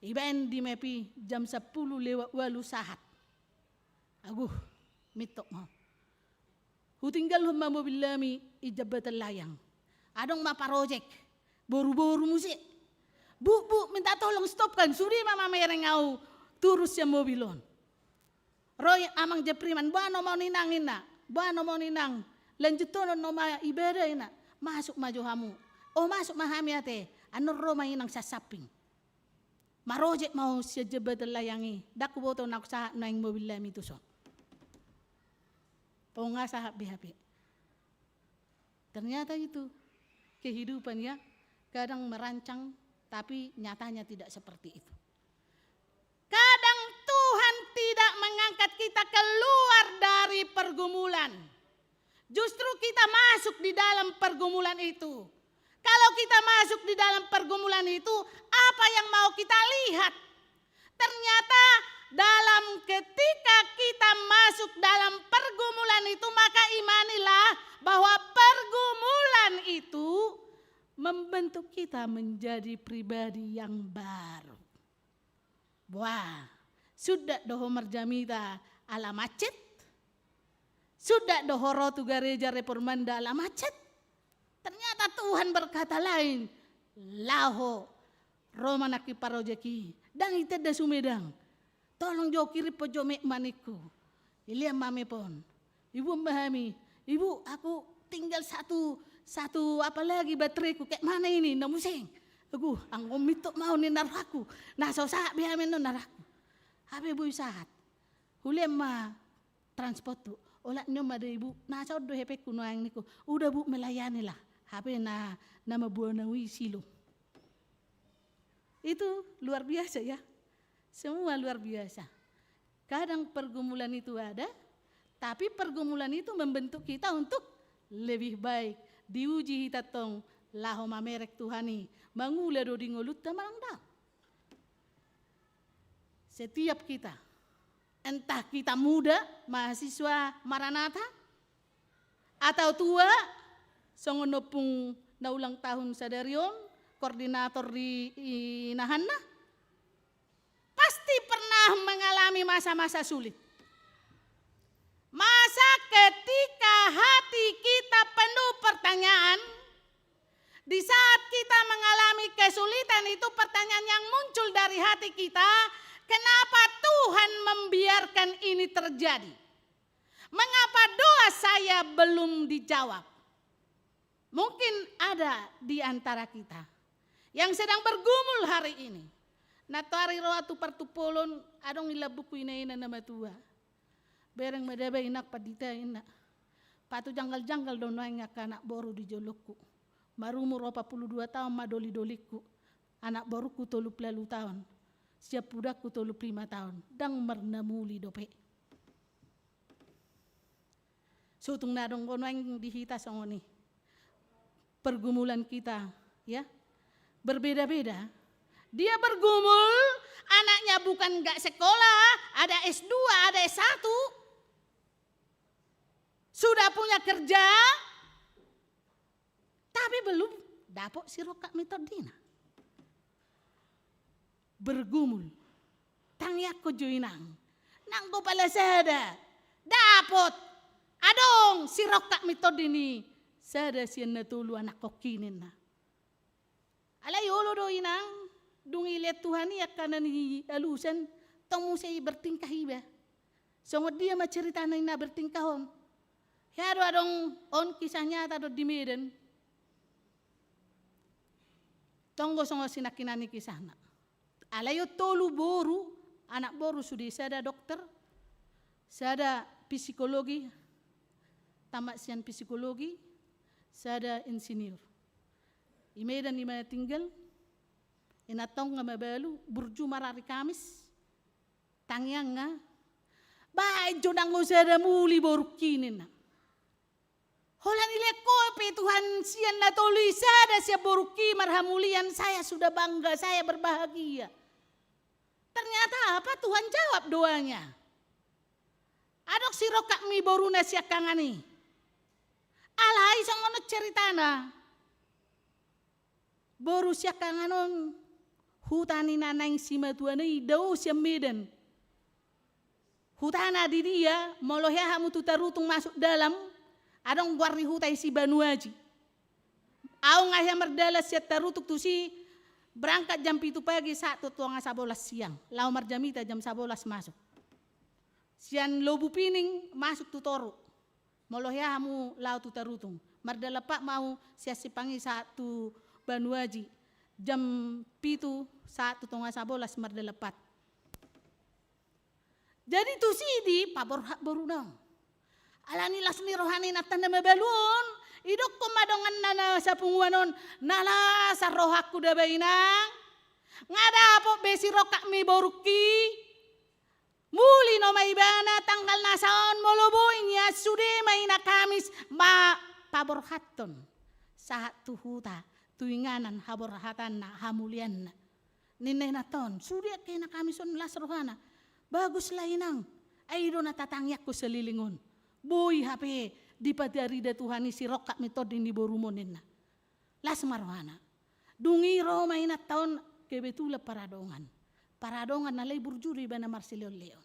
Ibaen di map i jam sampulu lewat ualu sahat. Aguh, mintok ma. Hutinggalhon ma mobil nami i jambatan layang. Adong ma parojek, boru-boru muse. "Bu, Bu, minta tolong stopkan, sude ma mamereng au turun sian mobil on." Ro i amang Jepriman, "Boano ma on inang," ninna. "Boano ma on inang, lanjuthonon ma ibadah," ninna. "Masuk ma jo hamu." "O, masuk ma hami ate." Annon ro ma inang sian samping. Marojek ma au sian jambatan layang i, ndang huboto na sahat nuaeng mobil nami tu son. O, nga sahat be hape. Ternyata itu kehidupan, ya, kadang merancang, tapi nyatanya tidak seperti itu. Kadang Tuhan tidak mengangkat kita keluar dari pergumulan. Justru kita masuk di dalam pergumulan itu. Kalau kita masuk di dalam pergumulan itu, apa yang mau kita lihat? Ternyata dalam, ketika kita masuk dalam pergumulan itu, maka imanilah bahwa pergumulan itu membentuk kita menjadi pribadi yang baru. Wah, suda do ho marjamita ala macet? Suda do ho ro tu gareja reformanda ala macet? Ternyata Tuhan berkata lain. Laho, ro ma nangkin parojek i. Ndang itanda Sumedang. Tolong jo kirimhon jo map ma ningku. Dilehon ma map on. Ibuan ma hami, "Ibu, aku tinggal satu, satu apa lagi bateraiku, kayak mana ini?" Na muse. Aguh, anggo mintok ma on ninna rohangku. Na so sahat be hami annon ninna rohangku. Hape boi sahat. Hulehon ma transport tu. Olat ni on ma da ibu. Na saut do hepengku nuaeng ningku. Udah bu, melayani lah. Hape na, na mamboan au i silo. Itu luar biasa ya. Semua luar biasa. Kadang pergumulan itu ada, tapi pergumulan itu membentuk kita untuk lebih baik. Diuji hita tong laho mamereng Tuhan i. Mangula do di ngolunta manang ndang. Setiap kita, entah kita muda, mahasiswa Maranatha, atau tua, songon ompung na ulang tahun sadari on, koordinator di inahanna, pasti pernah mengalami masa-masa sulit. Masa ketika hati kita penuh pertanyaan, di saat kita mengalami kesulitan itu, pertanyaan yang muncul dari hati kita, kenapa Tuhan membiarkan ini terjadi? Mengapa doa saya belum dijawab? Mungkin ada di antara kita yang sedang bergumul hari ini. Nantoari ro au tu partumpolon, adong i lambungku ina-ina na matua. Bereng ma da ba inang pandita, inna. Patu janggal-janggal do nuaeng angka anak boru di jolongku. Marumur opat pulu dua taon ma doli-dolingku. Anak borungku tolu pulu ualu taon. Siampudanku tolu pulu lima taon. Ndang marnamuli dope. Sotung na adong do nuaeng di hita songon i. Pergumulan kita, ya, berbeda-beda. Dia bergumul, anaknya bukan nggak sekolah, ada S dua, ada S satu. Sudah punya kerja, tapi belum dapot sirongkap ni tondina. Bergumul. Tangiangkon jo inang. Nang do pala sada. Dapot. Adong sirongkap ni tondi ni sada sian na tolu anakkon i, ninna. Alai olo do inang, dung dilehon Tuhan i angka na nialusan, tong muse i bertingkah iba. Songon dia ma ceritana i na bertingkah on. Hea do adong on, kisah nyata do di Medan. Tong do songon sinangkinan ni kisahna. Alai on tolu boru, anak boru sude, sada dokter, sada psikologi, tamat sian psikologi, sada insinyur. I Medan i ma tinggal, inanta on nga mabalu, burju ma ari Kamis, tangiangna, baen jo nang ho sada muli borungki, ninna. Holan dilehon ho pe Tuhan sian na tolu i sada sian borungki marhamulian, saya sudah bangga, saya berbahagia. Ternyata apa? Tuhan jawab doanya. Adong sirongkap ni boruna siangkangan i. Alai songon on ceritana. Boru siangkangan on, huta ni na naeng simatuana i dao sian Medan. Hutana di dia, molo hea hamu tu Tarutung masuk dalam, adong goar ni huta i Sibanua Aji. Au nga hea mardalan sian Tarutung tusi, berangkat jam pitu pagi sahat tu tonga sabolas siang. Laho marjamita jam sabolas masuk. Sian Lobu Pining masuk tu Toru. Molo hea hamu laho tu Tarutung. Mardalan pat ma au sian Simpang i sahat tu Banua Aji. Jam pitu sahat tu tonga sabolas mardalan pat. Jadi tusi dipaborhat boruna on. Alani las ni roha ni inanta na mabalu on, didokkon ma donganna na sapunguan on, na las rohangku da ba inang, nga dapot be sirongkap ni borungki. Muli nama ibana tanggal na saon, molo boi nian sude ma ina Kamis ma paborhathon. Sahat tu huta, tu inganan haborhatanna, hamulianna. Ninna inanta on, sude angka ina Kamis on las rohana. Bagus lah inang, ai i do na tatangiangkon saleleng on. Boi hape dipatarida Tuhan i sirongkap ni tondi ni borum on, ninna. Las ma rohana. Dung i ro ma inanta on, kebetulan Paradongan. Paradongan alai burju do ibana marsileonleon.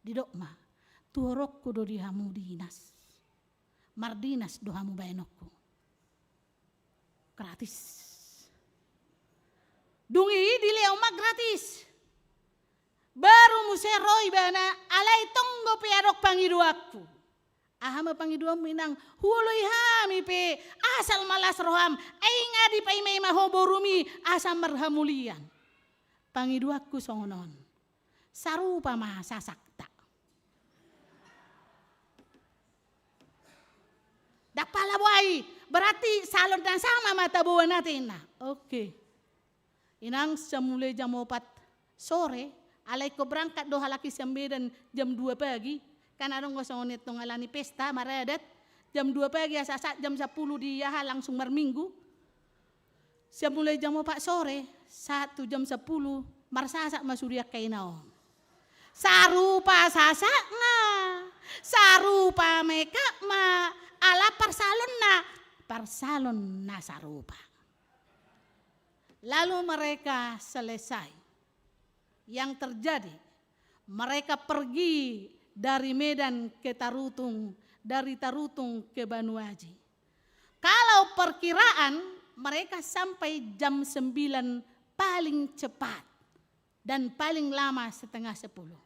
Didok ma, tuhoronku do di hamu dinas. Mardinas do hamu baenonku. Gratis. Dung i dilehon ma gratis. Baru muse ro ibana, alai tong dope adong pangidoanku. Aha ma pangidoanmu inang? Huoloi hami pe, asal ma las roham, ai nga dipaimaima ho borumi, asa marhamulian. Pangidoanku songon on. Sarupa ma sasakta. Ndang pala boha i, berarti salon na sama ma taboan ate inna. Oke. Inang, sian mulai jam opat sore, alai ingkon berangkat do halak i sian Medan jam dua pagi, kan adong do songon i tong alani pesta maradat, jam dua pagi, asa sahat jam sampulu di aha langsung marminggu. Sian mulai jam opat sore, sahat tu jam sampulu, marsasak ma sude angka ina on. Sarupa sasakna, sarupa make up-na, ala parsalonna, parsalon na sarupa. Lalu mereka selesai. Yang terjadi, mereka pergi dari Medan ke Tarutung, dari Tarutung ke Banua Aji. Kalau perkiraan, mereka sampai jam sembilan paling cepat dan paling lama setengah sepuluh.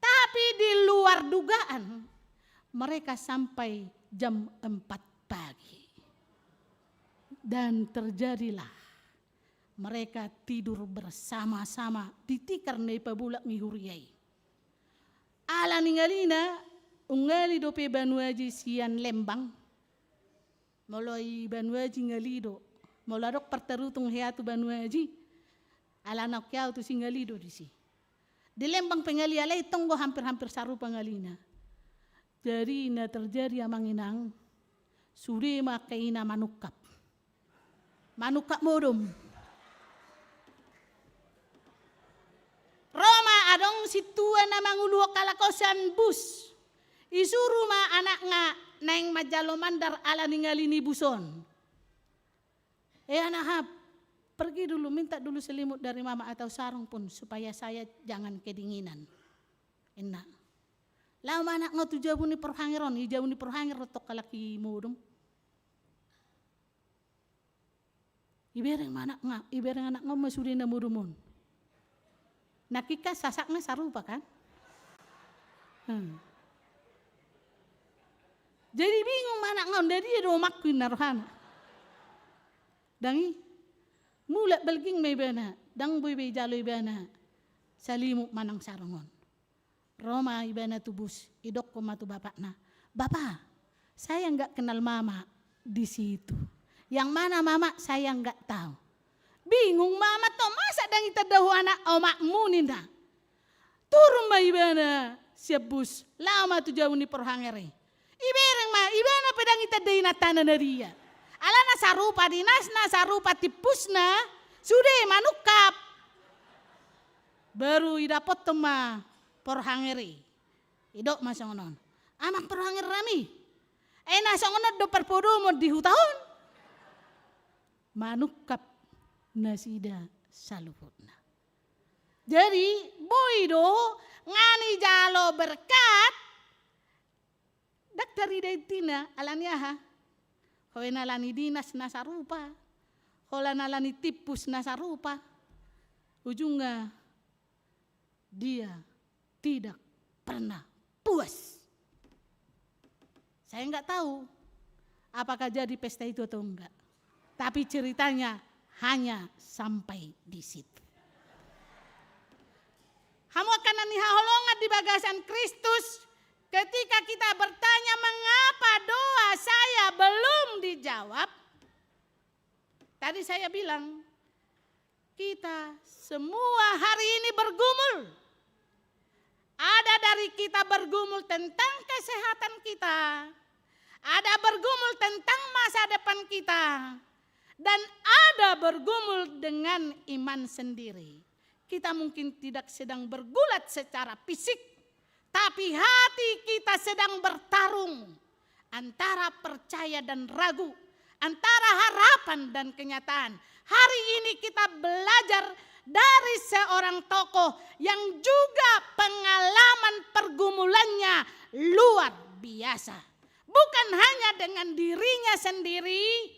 Tapi di luar dugaan, mereka sampai jam empat pagi. Dan terjadilah mereka tidur bersama-sama di tikar na ipabolak ni huria i. Ala ni ngalina, ungali dope Banua Aji sian Lembang. Molo i Banua Aji ngali do. Molo adong partarutung hea tu Banua Aji, ala naung hea au tusi, ngali do disi. Di Lembang pe ngali, alai tong do hampir-hampir sarupa ngalina. Jadi na terjadi, amang inang, sude ma angka ina manungkap. Manungkap modom. Ro ma adong sintua na manguluhon halak on sian bus. Isuru ma anakna naeng manjalo mandar ala ni ngali ni bus on. "Eh, anak, hap, pergi dulu, minta dulu selimut dari mama atau sarung pun supaya saya jangan kedinginan," inna. Laho ma anakna tu jabu ni porhanger on, i jabu ni porhanger do tong halak i modom. Ibereng ma anakna, ibereng anakna on ma sude na modom on. Nangkin kan sasakna sarupa kan? Hmm. Jadi bingung ma anakna on, "Nda dia do omakku?" inna rohana. Ndang i, mulak balging ma ibana, ndang boi be ijalo ibana salimut manang sarung on. Ro ma ibana tu bus, idokkon ma tu bapakna, "Bapak, saya nggak kenal mama di situ. Yang mana mama, saya nggak tahu." Bingung ma ama on, "Masa ndang itanda ho anak omakmu?" ninna. Turun ma ibana sian bus, laho ma tu jabu ni porhanger i. Ibereng ma, ibana pe ndang itanda inantana na dia. Alana sarupa dinasna, sarupa timpusna, sude manungkap. Baru idapothon ma porhanger i. Idok ma songon on, "Amang porhanger nami, ai na songon on do parpodomon di huta on?" Manungkap nasida saluhutna. Jadi, boi do, nga nijalo berkat, ndang tarida intina, ala ni aha? Holan ala ni dinas na sarupa, holan ala ni timpus na sarupa. Ujungna, dia tidak pernah puas. Saya nggak tahu apakah jadi pesta itu atau enggak. Tapi ceritanya hanya sampai di situ. Hamu angka na nihaholongan di bagasan Kristus, ketika kita bertanya, "Mengapa doa saya belum dijawab?" Tadi saya bilang, kita semua hari ini bergumul. Ada dari kita bergumul tentang kesehatan kita, ada bergumul tentang masa depan kita, dan ada bergumul dengan iman sendiri. Kita mungkin tidak sedang bergulat secara fisik, tapi hati kita sedang bertarung antara percaya dan ragu, antara harapan dan kenyataan. Hari ini kita belajar dari seorang tokoh yang juga pengalaman pergumulannya luar biasa. Bukan hanya dengan dirinya sendiri,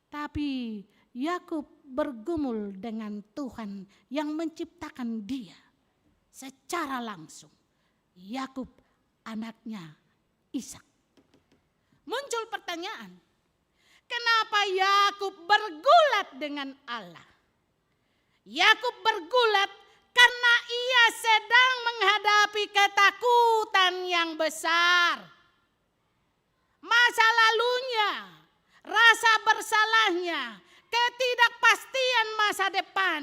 tapi Yakub bergumul dengan Tuhan yang menciptakan dia secara langsung. Yakub anaknya Ishak. Muncul pertanyaan, kenapa Yakub bergulat dengan Allah? Yakub bergulat Karena ia sedang menghadapi ketakutan yang besar. Masa lalunya, rasa bersalahnya, ketidakpastian masa depan.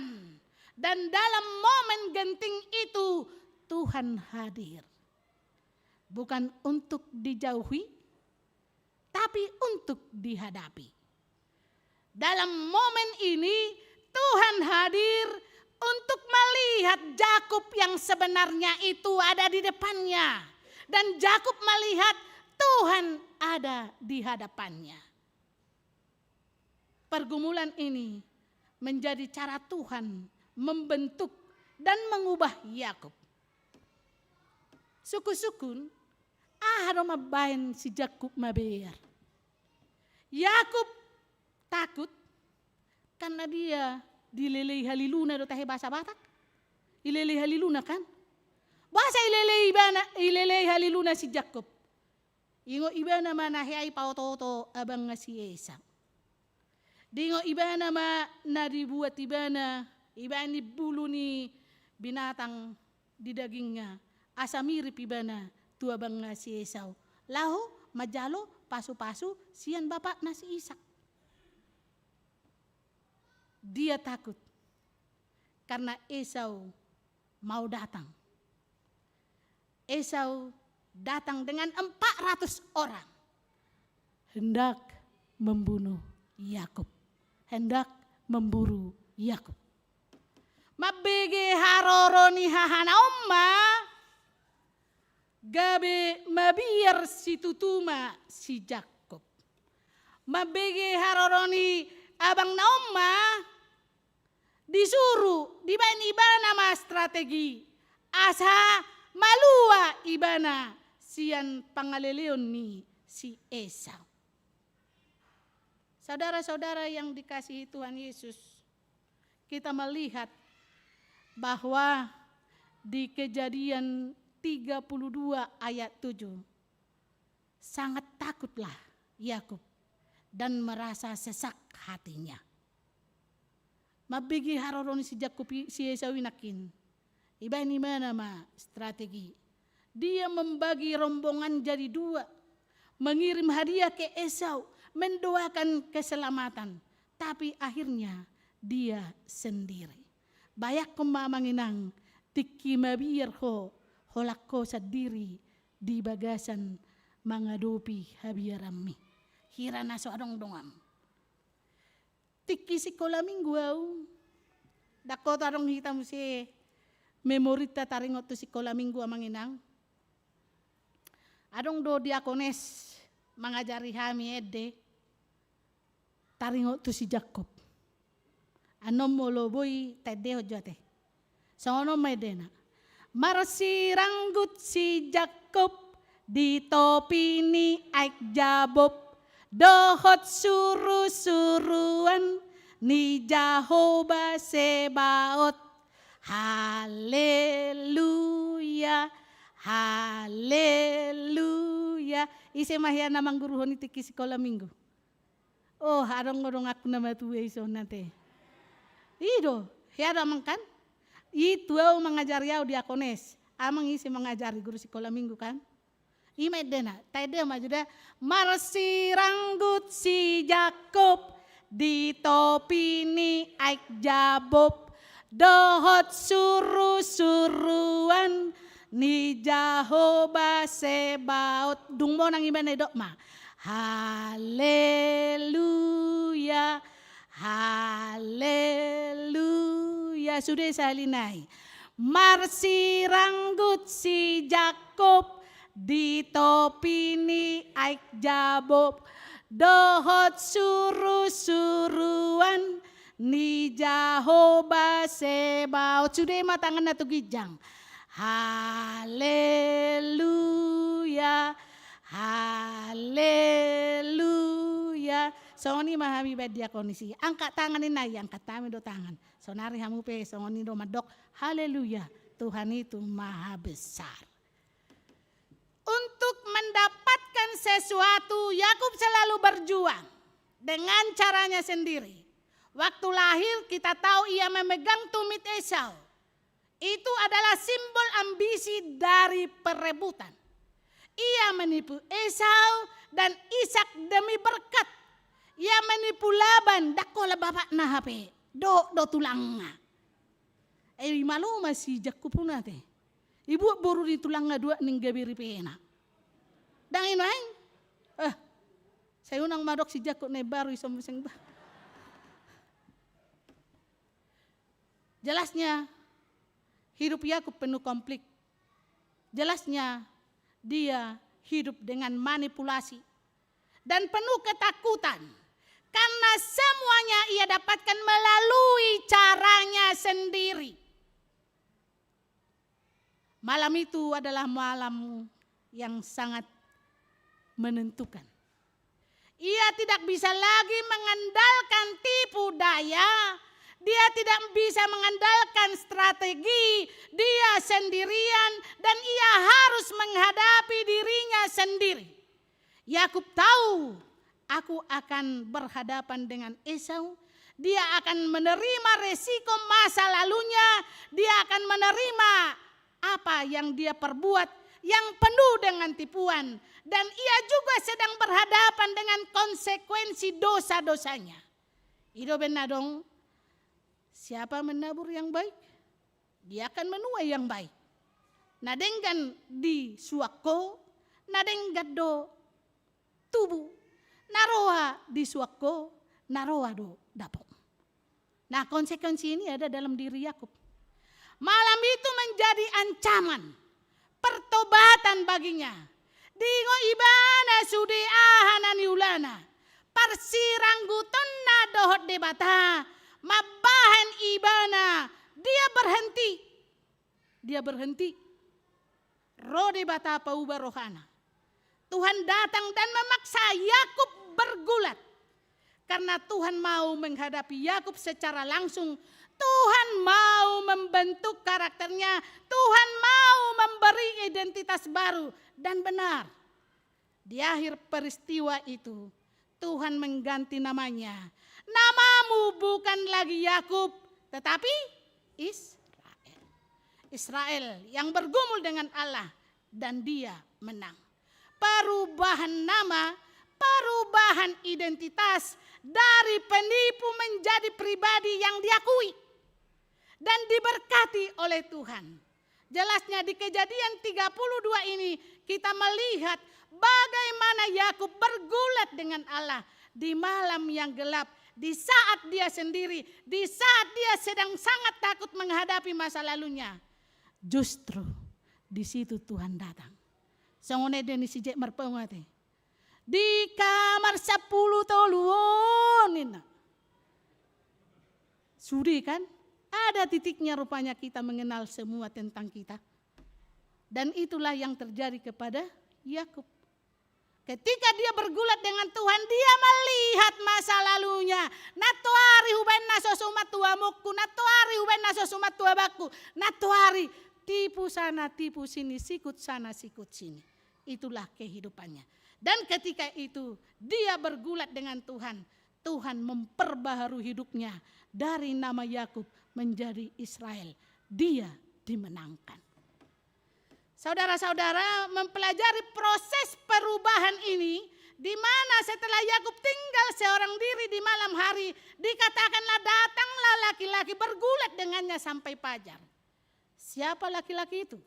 Dan dalam momen genting itu, Tuhan hadir. Bukan untuk dijauhi, tapi untuk dihadapi. Dalam momen ini, Tuhan hadir untuk melihat Yakub yang sebenarnya itu ada di depannya. Dan Yakub melihat Tuhan ada di hadapannya. Pergumulan ini menjadi cara Tuhan membentuk dan mengubah Yakub. Sungkun-sungkun, aha do mambaen si Jakub mabiar? Yakub takut karena dia dilelei haliluna do, tahe bahasa Batak. Ilelei haliluna kan? Boasa ilelei ibana, ilelei haliluna si Jakub? Ingot ibana ma na hea i paoto-oto abangna si Esau. Diingot ibana ma na dibuat ibana, ibaen ni bulu ni binatang di dagingna, asa mirip ibana tu abangna si Esau. Laho manjalo pasu-pasu sian bapakna si Ishak. Dia takut karena Esau mau datang. Esau datang dengan empat ratus orang, hendak membunuh Yakub, hendak memburu Yakub. Mambege haroro ni hahana on ma gabe mabiar situtu ma si Jakub. Mambege haroro ni abangna on ma disuru, dibaen ibana ma strategi asa malua ibana sian pangaleleon ni si Esau. Saudara-saudara yang dikasihi Tuhan Yesus, kita melihat bahwa di Kejadian tiga puluh dua ayat tujuh, sangat takutlah Yakub dan merasa sesak hatinya. Mambege haroro ni si Jakub i, si Esau i nangkin. Ibaen ibana ma strategi. Dia membagi rombongan jadi dua, mengirim hadiah ke Esau, mendoakan keselamatan. Tapi akhirnya dia sendiri. Bayangkon ma amang inang, tingki mabiar ho, holan ho sandiri di bagasan mangadopi habiaranmi. Hira na so adong donganmu. Tingki sikola minggu au, ndang hot adong hita muse memorinta taringot tu sikola minggu amang inang. Adong do diakones mangajari hami ende, taringot tu si Jakub. Annon molo boi taendehon jo ate. Songon on ma endena. Marsiranggut si Jakub di topi ni aek Jabob, dohot surusuruan ni Jahowa Sebaot. Haleluya, haleluya. Ise ma hea na mangguruhon i tingki sikola minggu? Oh, adong do donganku na matua i songon ate. I do, hea do amang kan? I tu au mangajari au diakones. Amang ise mangajari, guru sikola minggu kan? I ma endena, taende ma jo da. Marsiranggut si Jakub di topi ni aek Jabob, dohot surusuruan ni Jahowa Sebaot. Dung monang ibana idok ma. Haleluya, haleluya. Sude sahali nai. Marsiranggut si Jakub di topi ni aek Jabob, dohot surusuruan ni Jahowa Sebaot. Sude ma tanganna tu ginjang. Haleluya, haleluya. Songon i ma hami baen diakones i. Angkat tangan ninna i, angkat hami do tangan. Saonari hamu pe songon i do mandok. Haleluya, Tuhan itu maha besar. Untuk mendapatkan sesuatu, Yakub selalu berjuang dengan caranya sendiri. Waktu lahir, kita tahu ia memegang tumit Esau. Itu adalah simbol ambisi dari perebutan. Ia menipu Esau dan Ishak demi berkat. Ia menipu Laban, ndang holan bapakna hape, dohot do tulangna. Eh, i ma lo ma si Jakub on ate. Ibuat boru ni tulangna dua ning gabe ripena. Ndang i nuaeng. Eh, sai unang madok si Jakub na imbaru i so muse ba. Jelasnya, hidup Yakub penuh konflik. Jelasnya, dia hidup dengan manipulasi dan penuh ketakutan karena semuanya ia dapatkan melalui caranya sendiri. Malam itu adalah malam yang sangat menentukan. Ia tidak bisa lagi mengandalkan tipu daya, dia tidak bisa mengandalkan strategi, dia sendirian, dan ia harus menghadapi dirinya sendiri. Yakub tahu, "Aku akan berhadapan dengan Esau." Dia akan menerima resiko masa lalunya, dia akan menerima apa yang dia perbuat yang penuh dengan tipuan, dan ia juga sedang berhadapan dengan konsekuensi dosa-dosanya. I do umbahen na adong, siapa menabur yang baik, dia akan menuai yang baik. Na denggan disuan ho, na denggan do tubu, na roa disuan ho, na roa do dapot. Nah, konsekuensi ini ada dalam diri Yakub. Malam itu menjadi ancaman pertobatan baginya. Diingot ibana sude aha na niulana, parsiranggutonna dohot Debata, mambahen ibana, dia berhenti. Dia berhenti. Ro Debata pauba rohana. Tuhan datang dan memaksa Yakub bergulat. Karena Tuhan mau menghadapi Yakub secara langsung. Tuhan mau membentuk karakternya. Tuhan mau memberi identitas baru. Dan benar, di akhir peristiwa itu, Tuhan mengganti namanya. Namamu bukan lagi Yakub, tetapi Israel. Israel yang bergumul dengan Allah dan dia menang. Perubahan nama, perubahan identitas dari penipu menjadi pribadi yang diakui dan diberkati oleh Tuhan. Jelasnya di Kejadian tiga puluh dua ini kita melihat bagaimana Yakub bergulat dengan Allah di malam yang gelap, di saat dia sendiri, di saat dia sedang sangat takut menghadapi masa lalunya. Justru di situ Tuhan datang. Songon ende ni si Jack Marpaung ate. Di kamar sampulu tolu on ninna. Sude kan? Ada titiknya rupanya kita mengenal semua tentang kita. Dan itulah yang terjadi kepada Yakub. Ketika dia bergulat dengan Tuhan, dia melihat masa lalunya. Nantoari hubaen na so suman tu amongku, nantoari hubaen na so suman tu abangku, nantoari tipu sana, tipu sini, sikut sana, sikut sini. Itulah kehidupannya. Dan ketika itu, dia bergulat dengan Tuhan. Tuhan memperbaharui hidupnya dari nama Yakub menjadi Israel. Dia dimenangkan. Saudara-saudara, mempelajari proses perubahan ini, di mana setelah Yakub tinggal seorang diri di malam hari, dikatakanlah datanglah laki-laki bergulat dengannya sampai fajar. Siapa laki-laki itu?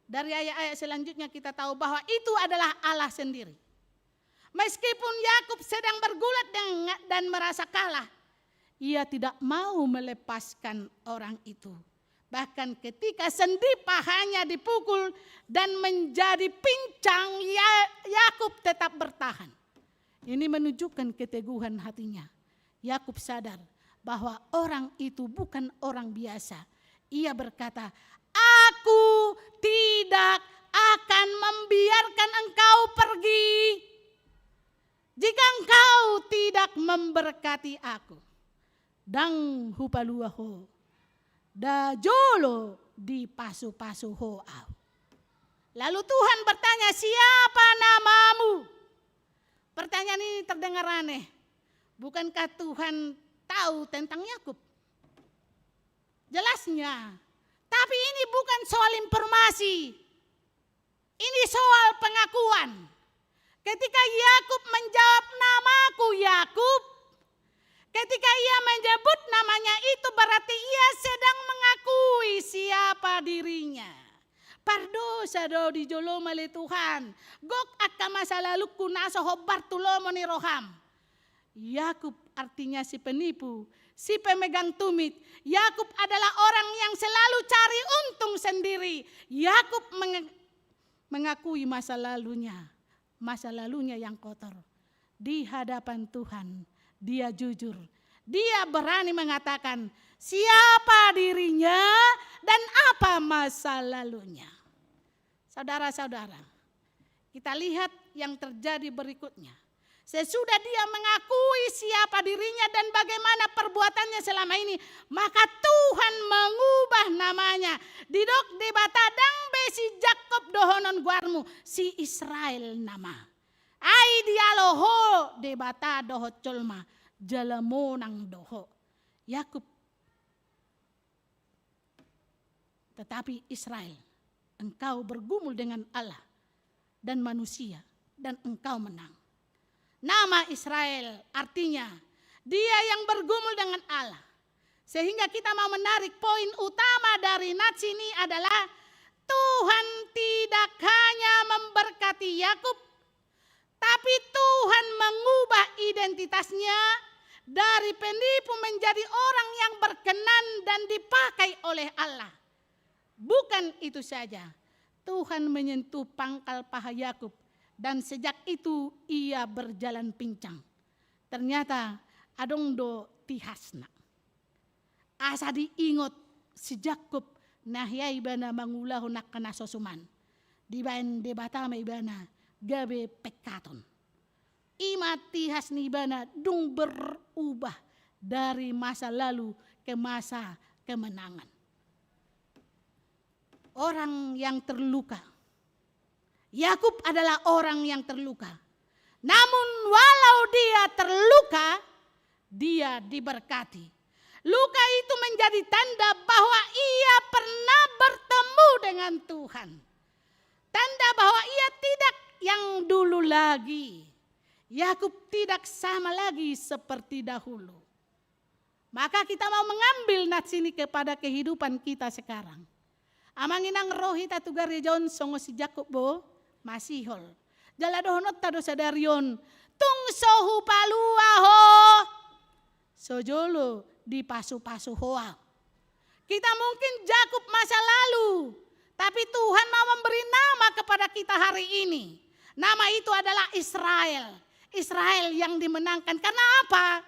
Dari ayat-ayat selanjutnya kita tahu bahwa itu adalah Allah sendiri. Meskipun Yakub sedang bergulat dengan, dan merasa kalah, ia tidak mau melepaskan orang itu. Bahkan ketika sendi pahanya dipukul dan menjadi pincang, Ya-, Yakub tetap bertahan. Ini menunjukkan keteguhan hatinya. Yakub sadar bahwa orang itu bukan orang biasa. Ia berkata, "Aku tidak akan membiarkan engkau pergi jika engkau tidak memberkati aku. Ndang hupalua ho, nda jolo dipasupasu ho ahu." Lalu Tuhan bertanya, "Siapa namamu?" Pertanyaan ini terdengar aneh. Bukankah Tuhan tahu tentang Yakub? Jelasnya, Tapi ini bukan soal informasi. Ini soal pengakuan. Ketika Yakub menjawab, "Namaku Yakub," ketika ia menyebut namanya itu, berarti ia sedang mengakui siapa dirinya. Pardosa do di jolom ale Tuhan. Gok angka masa lalungku na so hombar tu lomo ni roham. Yakub artinya si penipu, si pemegang tumit. Yakub adalah orang yang selalu cari untung sendiri. Yakub menge-, mengakui masa lalunya, masa lalunya yang kotor. Di hadapan Tuhan, dia jujur. Dia berani mengatakan siapa dirinya dan apa masa lalunya. Saudara-saudara, kita lihat yang terjadi berikutnya. Sesudah dia mengakui siapa dirinya dan bagaimana perbuatannya selama ini, maka Tuhan mengubah namanya. Didok Debata, "Ndang be si Jakkob dohonon goarmu, si Israel nama. Ai dialo ho Debata dohot jolma, jala monang do ho." Yakub Tetapi Israel, engkau bergumul dengan Allah dan manusia, dan engkau menang. Nama Israel artinya dia yang bergumul dengan Allah. Sehingga kita mau menarik poin utama dari nats ini adalah Tuhan tidak hanya memberkati Yakub, tapi Tuhan mengubah identitasnya dari penipu menjadi orang yang berkenan dan dipakai oleh Allah. Bukan itu saja, Tuhan menyentuh pangkal paha Yakub dan sejak itu ia berjalan pincang. Ternyata adong do tihasna. Asa diingot si Jakkob na hea ibana mangulahon angka na so suman. Dibaen Debata ma ibana gabe pengkaton. I ma tihas ni ibana dung berubah dari masa lalu ke masa kemenangan. Orang yang terluka. Yakub adalah orang yang terluka. Namun walau dia terluka, dia diberkati. Luka itu menjadi tanda bahwa ia pernah bertemu dengan Tuhan. Tanda bahwa ia tidak yang dulu lagi. Yakub tidak sama lagi seperti dahulu. Maka kita mau mengambil nats ini kepada kehidupan kita sekarang. Amang inang, ro hita tu gareja on songon si Jakkob do masihol. Jala dohononta do sadari on, tung so hupalua ho, so jolo dipasupasu ho ahu. Kita mungkin Jakkob masa lalu, tapi Tuhan mau memberi nama kepada kita hari ini. Nama itu adalah Israel. Israel yang dimenangkan. Karena apa?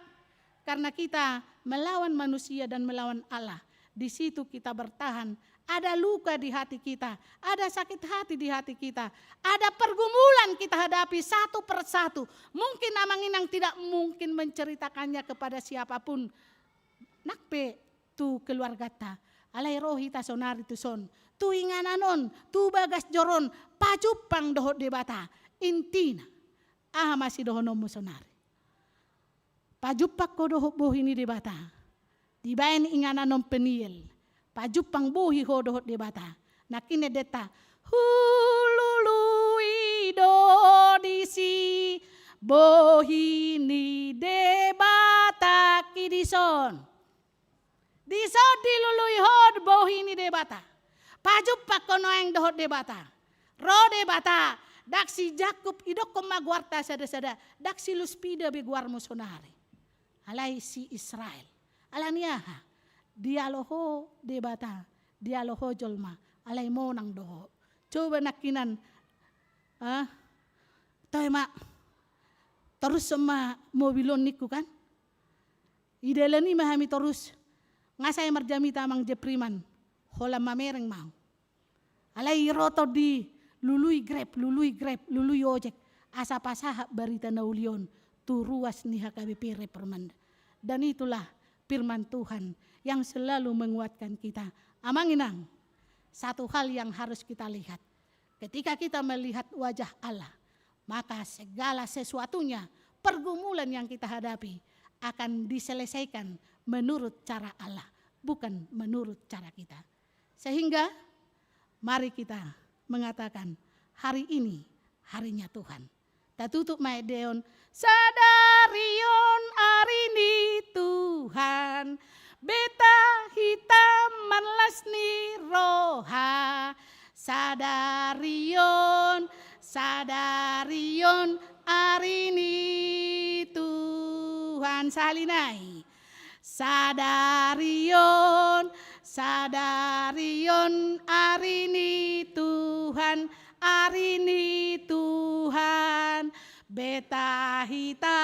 Karena kita melawan manusia dan melawan Allah. Di situ kita bertahan. Ada luka di hati kita, ada sakit hati di hati kita, ada pergumulan kita hadapi satu per satu. Mungkin amang inang tidak mungkin menceritakannya kepada siapapun. Nang pe tu keluargata. Alai ro hita sonari tuson, tu inganan on, tu bagas joro on, pajumpang dohot Debata. Intina, aha ma sidohononmu sonari? Pajumpang ho dohot bohi ni Debata. Dibaen inganan on Peniel. Pajumpang bohi ho dohot Debata. Nangkin endenta, hulului do disi bohi ni Debata, i dison. Dison dilului ho bohi ni Debata. Pajumpang ho nuaeng dohot Debata. Ro Debata, ndang si Jakkob, idokkon ma goarta sada-sada, ndang si Luspida be goarmu sonari. Alai si Israel. Alani aha? Dialo ho Debata, dialo ho jolma, alai monang do ho. Coba nangkinan, ah, toe ma, torus ma mobil on ningku kan? I dalan i ma hami torus, nga sai marjamita amang Jepri man, holan mamereng ma ahu. Alai ro tondi lului Grab, lului Grab, lului ojek, asa pasahat barita na uli on tu ruas ni H K B P Repermanda. Dan itulah firman Tuhan yang selalu menguatkan kita. Amang inang, satu hal yang harus kita lihat. Ketika kita melihat wajah Allah, maka segala sesuatunya, pergumulan yang kita hadapi, akan diselesaikan menurut cara Allah, bukan menurut cara kita. Sehingga mari kita mengatakan, hari ini harinya Tuhan. Tatutup ma ende on, sadari on ari ni Tuhan, beta hita marlas ni roha. Sadari on, sadari on ari ni Tuhan. Sahali nai. Sadari on, sadari on ari ni Tuhan, ari ni Tuhan. Beta hita,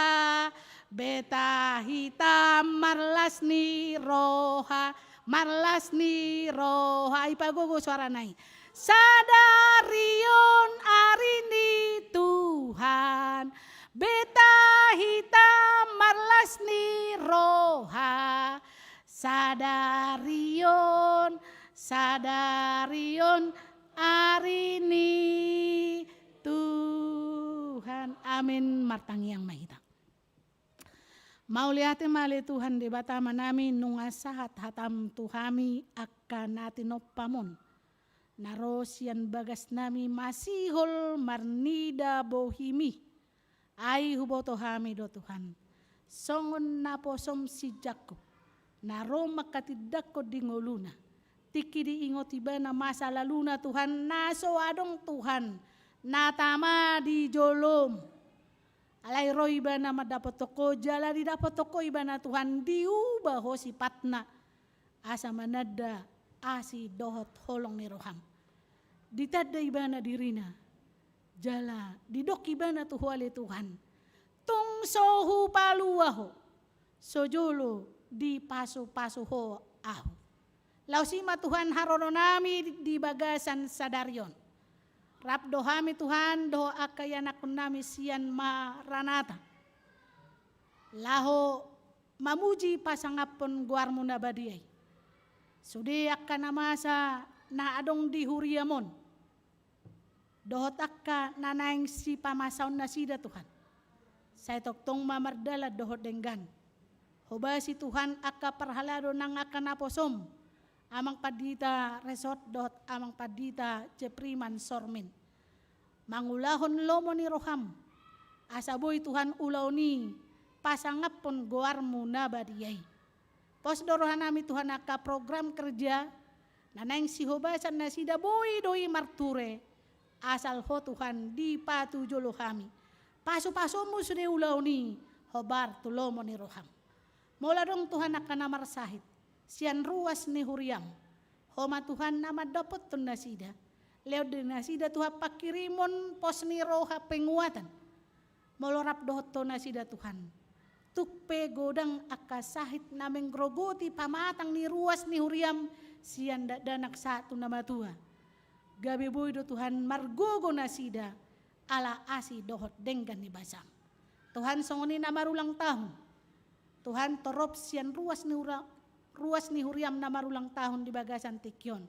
beta hita marlas ni roha, marlas ni roha. Ipagogo suara nai. Sadari on ari ni Tuhan, beta hita marlas ni roha. Sadari on, sadari on ari ni Tuhan. Amin. Martangiang ma hita. Mauliate ma ale Tuhan Debata Amanami, nunga sahat hataM tu hami angka na tinompaMon, na ro sian bagasnami masihol marnida bohiMi. Ai huboto hami do Tuhan, songon naposoM si Jakkob, na ro mangkatindangkon di ngoluna. Tingki diingot ibana masa laluna Tuhan, na so adong Tuhan na tama di joloM. Alai ro ibana mandapothon Ho, jala didapothon Ho ibana Tuhan, diuba Ho sipatna, asa mananda asi dohot holong ni rohaM. Ditanda ibana dirina, jala didok ibana tu Ho ale Tuhan, tung so hupalua Ho, so jolo dipasupasu Ho ahu. Laos i ma Tuhan haroronami di bagasan sadari on. Rap do hami Tuhan dohot angka ianakkonnami sian Maranata, laho mamuji pasangaphon goarMu na badia i. Sude angka na masa na adong di huriaM on, dohot angka na naeng sipamasaon nasida Tuhan, sai tongtong ma mardalan dohot denggan. Hobasi Tuhan angka parhalado nang angka naposoM, Amang Pandita Resort dohot Amang Pandita Cepriman Sormin, mangulahon lomo ni rohaM, asa boi Tuhan ulaon i pasangaphon goarMu na badia i. Pos do rohanami Tuhan angka program kerja na naeng sihobasan nasida, boi do i marture, asal Ho Tuhan dipatujolo hami. PasuPasuMu sude ulaon i, hombar tu lomo ni rohaM. Molo adong Tuhan angka na marsahit sian ruas ni huriaM, Ho ma Tuhan na mandapothon nasida. Lehon di nasida Tuhan pangkirimon pos ni roha, penguatan. Molo rap dohot Ho nasida Tuhan, tung pe godang angka sahit na mengrogoti pamatang ni ruas ni huriaM sian dakdanak sahat tu na matua, gabe boi do Tuhan margogo nasida ala asi dohot denggan ni basaM. Tuhan, songon i na marulang tahun, Tuhan, torop sian ruas ni hura-, ruas ni huriaM na marulang tahun di bagasan tingki on,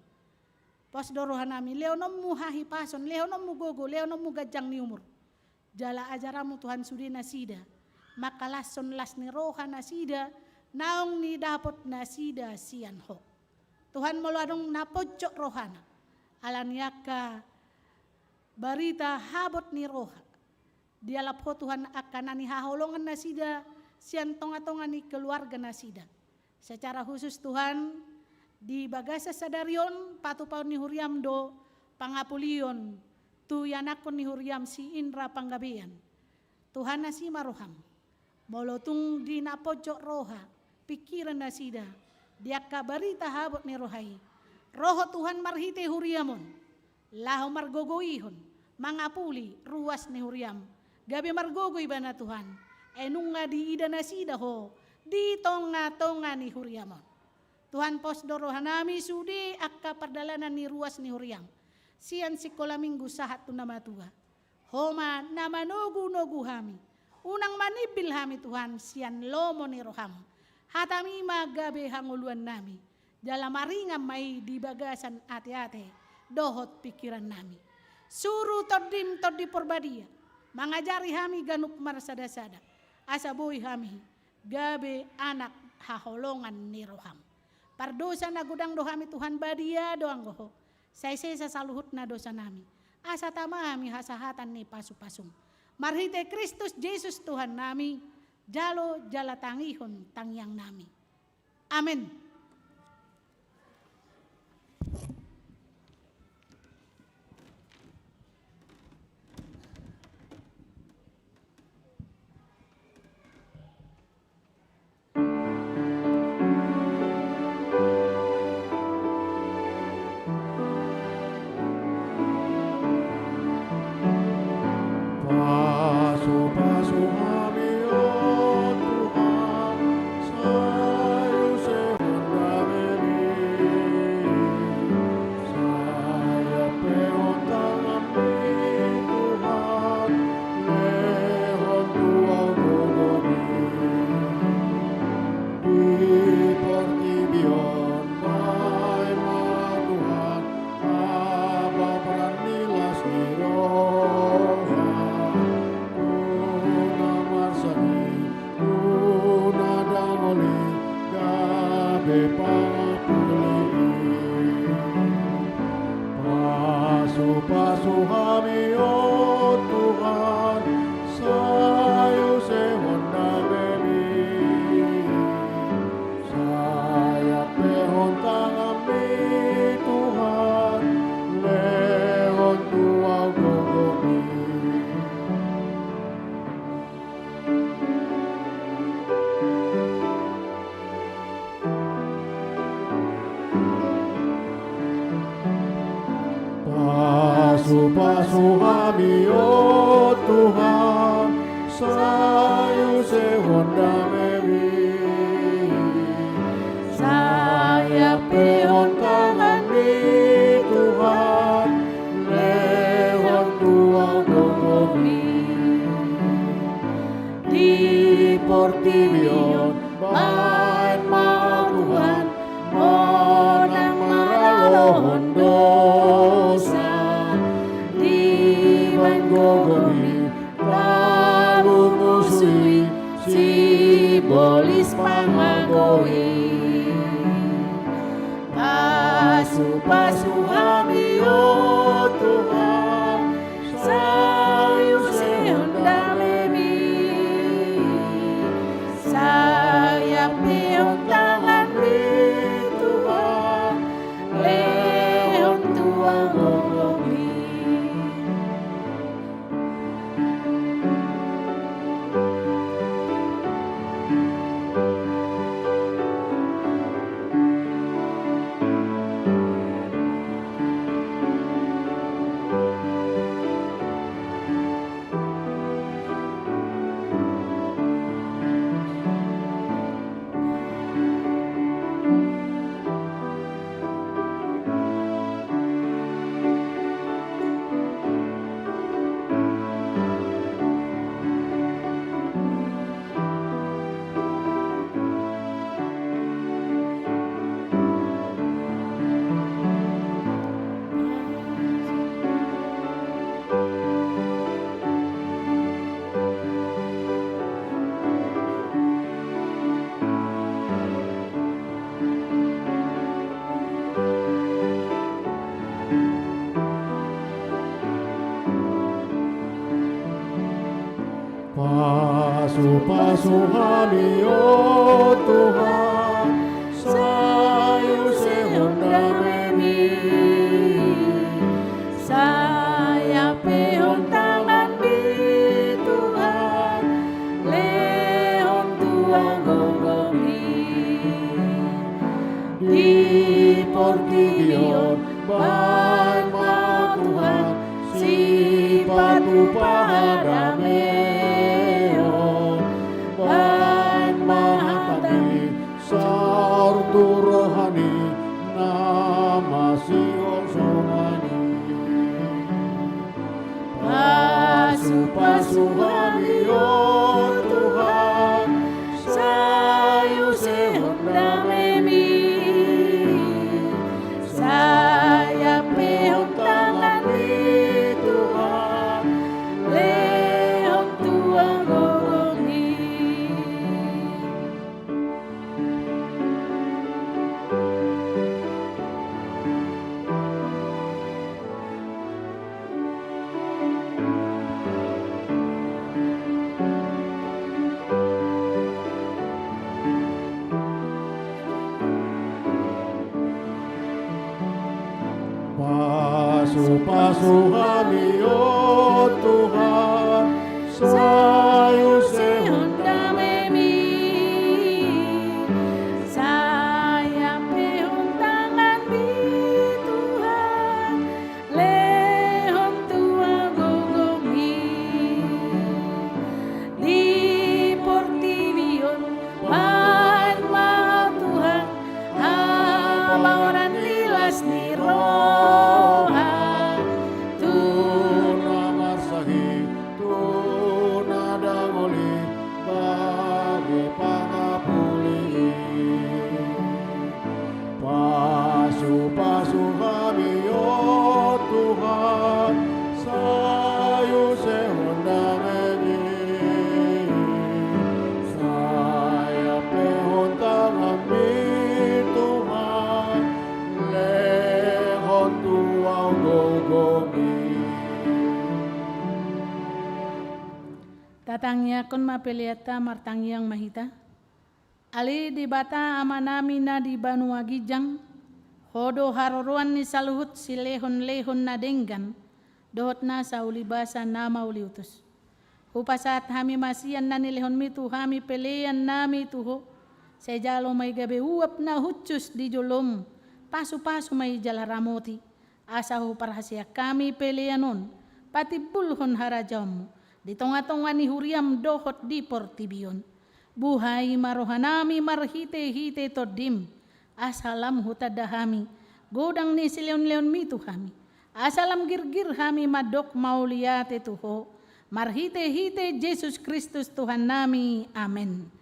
pos do rohanami, lehononMu hahipason, lehononMu gogo, lehononMu ganjang ni umur. Jala ajaranMu Tuhan sude nasida mangkalashon las ni roha nasida naung nidapot nasida sian Ho. Tuhan, molo adong na ponjot rohana ala ni angka barita habot ni roha, dialap Ho Tuhan angka na nihaholongan nasida sian tongatonga ni keluarga nasida. Secara khusus Tuhan, di bagasan sadari on patupaon ni huriaM do pangapulion tu ianakkon ni huriaM si Indra Panggabean. Tuhan, asi ma rohaM. Molo tung di na ponjot roha, pingkiran nasida di angka barita habot ni roha i, ro Ho Tuhan marhite huriaM on laho margogoihon, mangapuli ruas ni huriaM, gabe margogo ibana Tuhan. Ai nunga diida nasida Ho di tongatonga ni huriaM on. Tuhan, pos do rohanami sude angka pardalanan ni ruas ni huriaM, sian sikola minggu sahat tu na matua. Ho ma na manogunogu hami. Unang manimbil hami Tuhan sian lomo ni rohaM. HataMi ma gabe hangoluannami, jala maringan ma i di bagasan ateate dohot pingkirannami. Suru TondiM, Tondi Porbadia, mangajari hami ganup marsadasada, asa boi hami gabe anak haholongan ni rohaM. Pardosa na godang do hami Tuhan, badia do anggo Ho. Sai sesa saluhutna dosanami. Asa tama hami hasahatan ni pasu-pasuM. Marhite Kristus Jesus Tuhannami, jalo jala tangihon tangiangnami. Amen. Pasu-pasu hami, o Tuhan, sai usehon damemi. Sai ampehon tanganmi, Tuhan, lehon tu Ho gogomi. Di portibi on baen ma, Tuhan, ababaran ni las ni roha, tu na marsahit, tu na dangol i, gabe pangapuli i. Pasu-pasu hami, o Tuhan, sai usehon damemi. Sai ampehon tanganmi, Tuhan, lehon tu Ho gogomi. Pasu-pasu hami, o Tuhan, sai usehon damemi. Sai ampehon tanganmi, Tuhan, lehon tu Ho gogomi. Di portibi on baen ma, Tuhan, monang maralohon dosa. Dibaen gogomi lalu musu i, sibolis pangago i. Pasu-pasu hami, o Tuhan, sai usehon damemi. Sai ampehon tanganmi, Tuhan, lehon tu Ho gogomi. Pasu-pasu hami, o Tuhan, sai usehon damemi. Sai ampehon tanganmi, Tuhan, lehon tu Ho gogomi. Di portibi on baen ma, Tuhan, sipatupa hadameon. Baen ma hatami saur tu roha ni na masihol songon i. Pasu-pasu hami, o Tuhan, sai usehon damemi. Sai ampehon tanganmi, Tuhan, lehon tu Ho gogomi. Pasu hami, o Tuhan, sai usehon damemi. Sai ampehon tanganmi, Tuhan, lehon tu au gogomi. Di portibi on, baen ma, Tuhan, hamaoran ni las ni roha tu na marsahit, tu na dangol i, bahen pangapuli. Pasu-pasu hami, o Tuhan, sai usehon damemi. Sai ampehon tanganmi, Tuhan, lehon tu au gogomi. Tatangiangkon ma peleanta, martangiang ma hita. Ale Debata Amanami na di banua ginjang, Ho do haroroan ni saluhut silehon-lehon na denggan, dohot nasa uli basa na mauliutus. Hupasahat hami ma sian na nilehonmi tu hami pelean nami tu Ho, sai jalo ma i gabe uap na hushus di jolom, pasu-pasu ma i jala ramoti, asa huparhaseang hami pelean on patimbulhon harajaonmu di tonga-tonga ni huriam dohot di portibi on. Buhai ma rohanami marhite-hite Tondim, asa lam hutanda hami godang ni silehon-lehonmi tu hami, asa lam girgir hami mandok mauliate tu Ho, marhite-hite Jesus Kristus Tuhannami. Amen.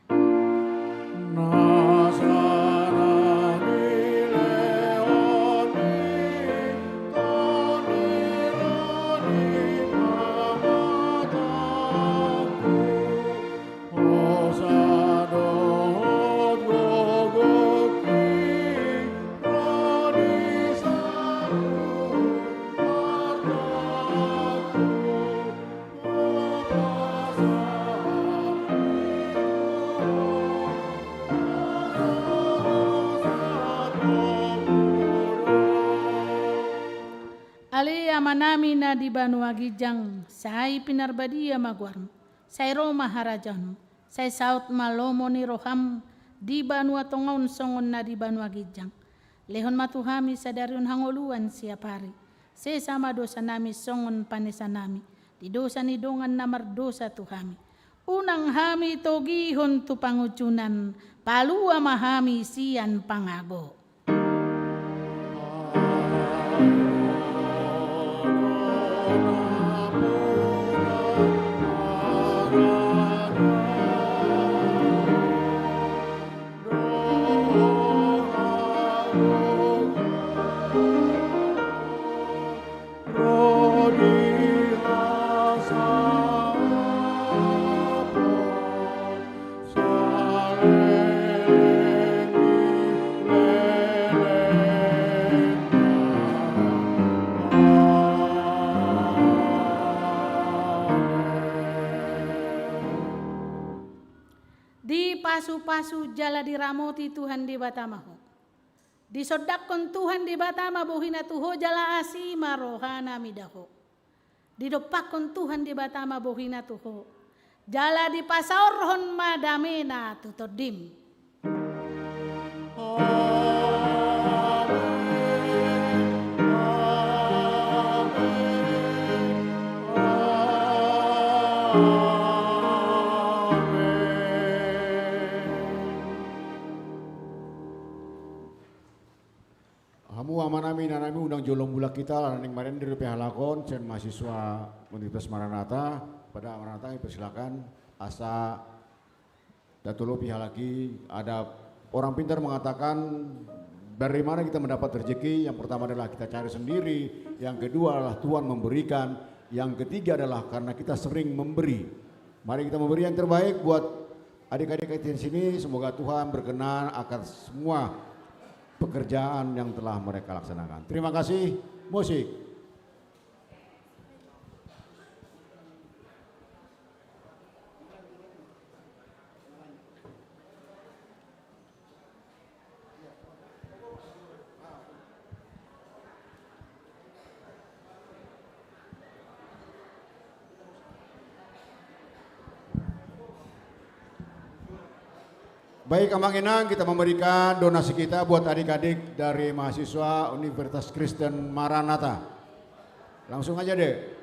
Ale Amanami na di banua ginjang, sai pinarbadia ma goarmu, sai ro ma harajaonmu, sai saut ma lomo ni roham di banua tonga on songon na di banua ginjang. Lehon ma tu hami sadari on hangoluan siapari. Sesa ma dosanami songon panesanami di dosa ni dongan na mardosa tu hami. Unang hami togihon tu pangunjunan, palua ma hami sian pangago. Dipasu-pasu jala diramoti Tuhan Debata ma ho. Disondangkon Tuhan Debata ma bohina tu ho jala asi ma rohana mida ho. Didompakkon Tuhan Debata ma bohina tu ho jala dipasaorhon ma damena tu tondim. Amen. Amen. Amen. Hamu amanami, inanami, unang jolo mulak hita, ala naeng marende dope halak on sian mahasiswa Universitas Maranatha. Pada Maranatha, dipersilakan asa tatolopi halak i. Ada orang pintar mengatakan, dari mana kita mendapat rezeki? Yang pertama adalah kita cari sendiri, yang kedua adalah Tuhan memberikan, yang ketiga adalah karena kita sering memberi. Mari kita memberi yang terbaik buat adik-adik kita di sini, semoga Tuhan berkenan akan semua pekerjaan yang telah mereka laksanakan. Terima kasih. Musik. Baik, Amang Inang, kita memberikan donasi kita buat adik-adik dari mahasiswa Universitas Kristen Maranatha. Langsung aja deh.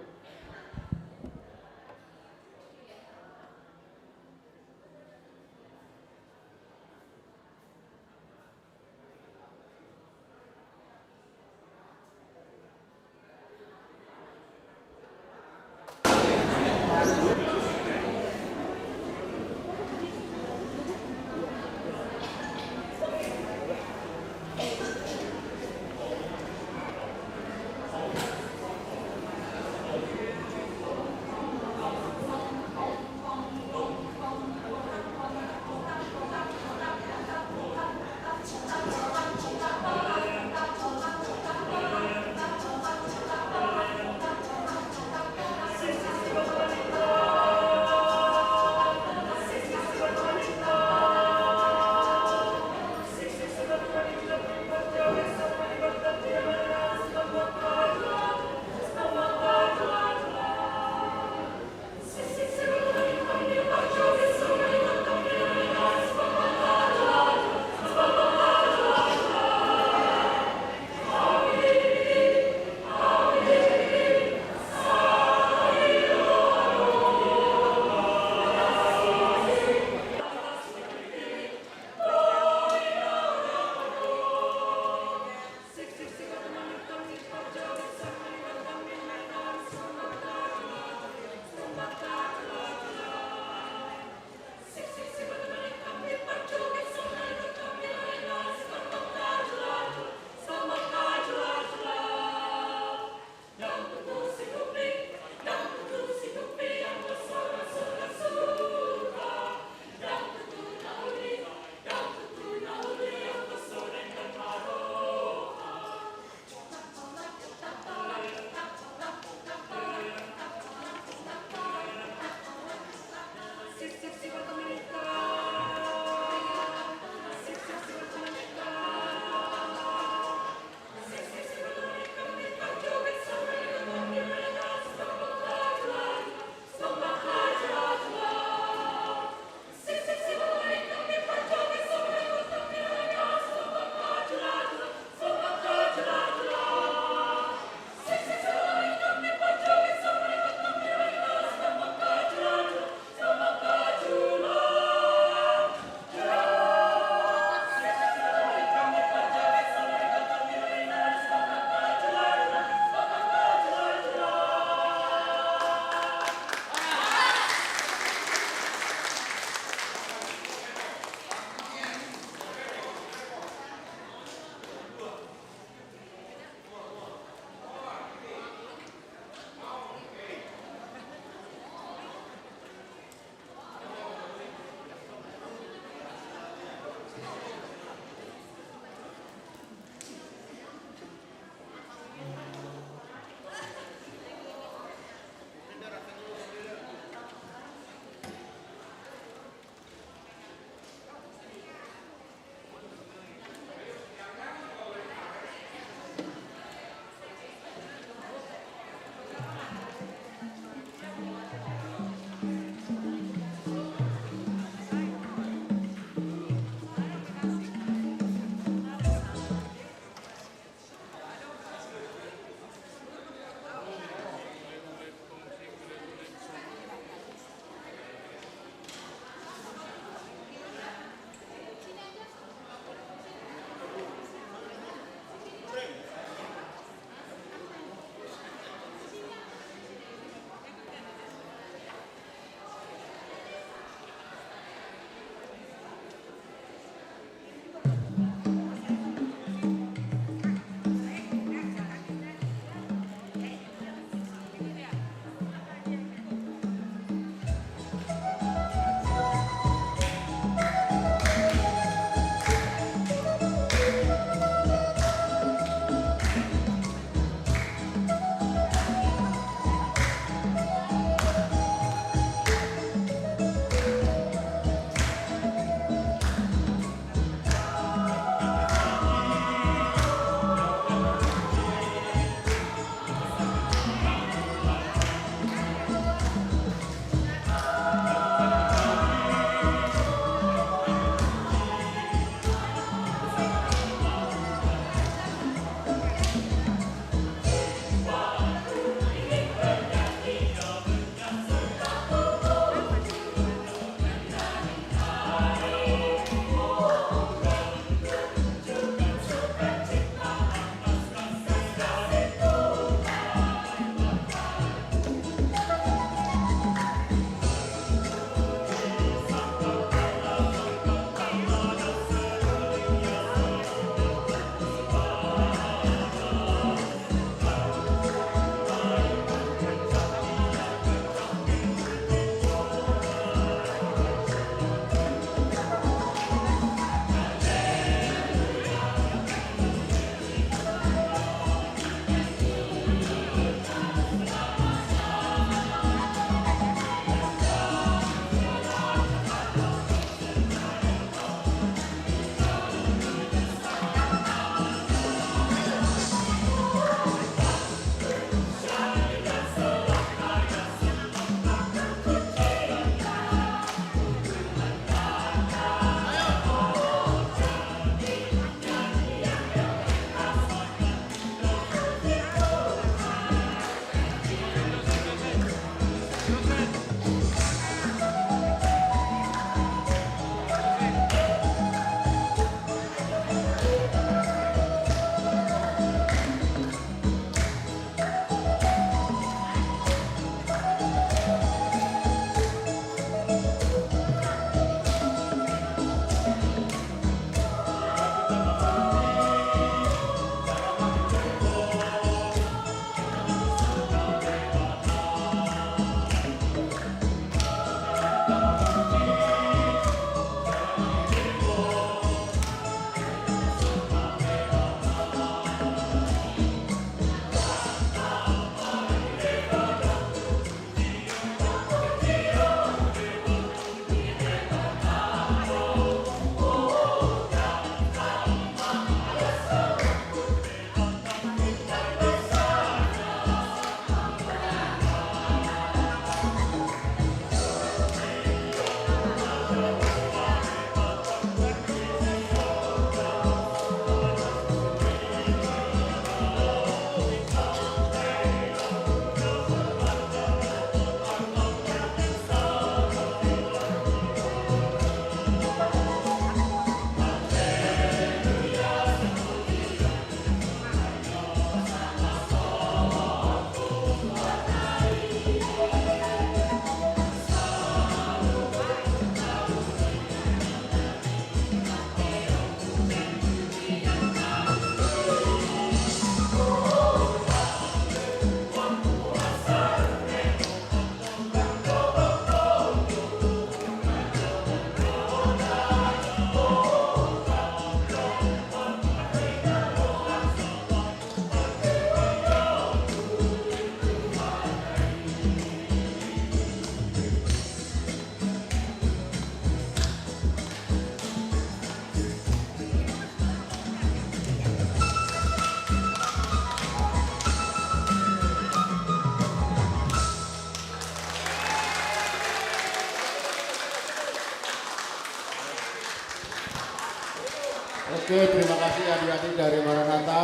Oke, terima kasih adik-adik dari Maranatha.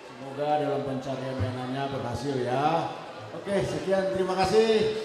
Semoga dalam pencarian dananya berhasil ya. Oke, sekian, terima kasih.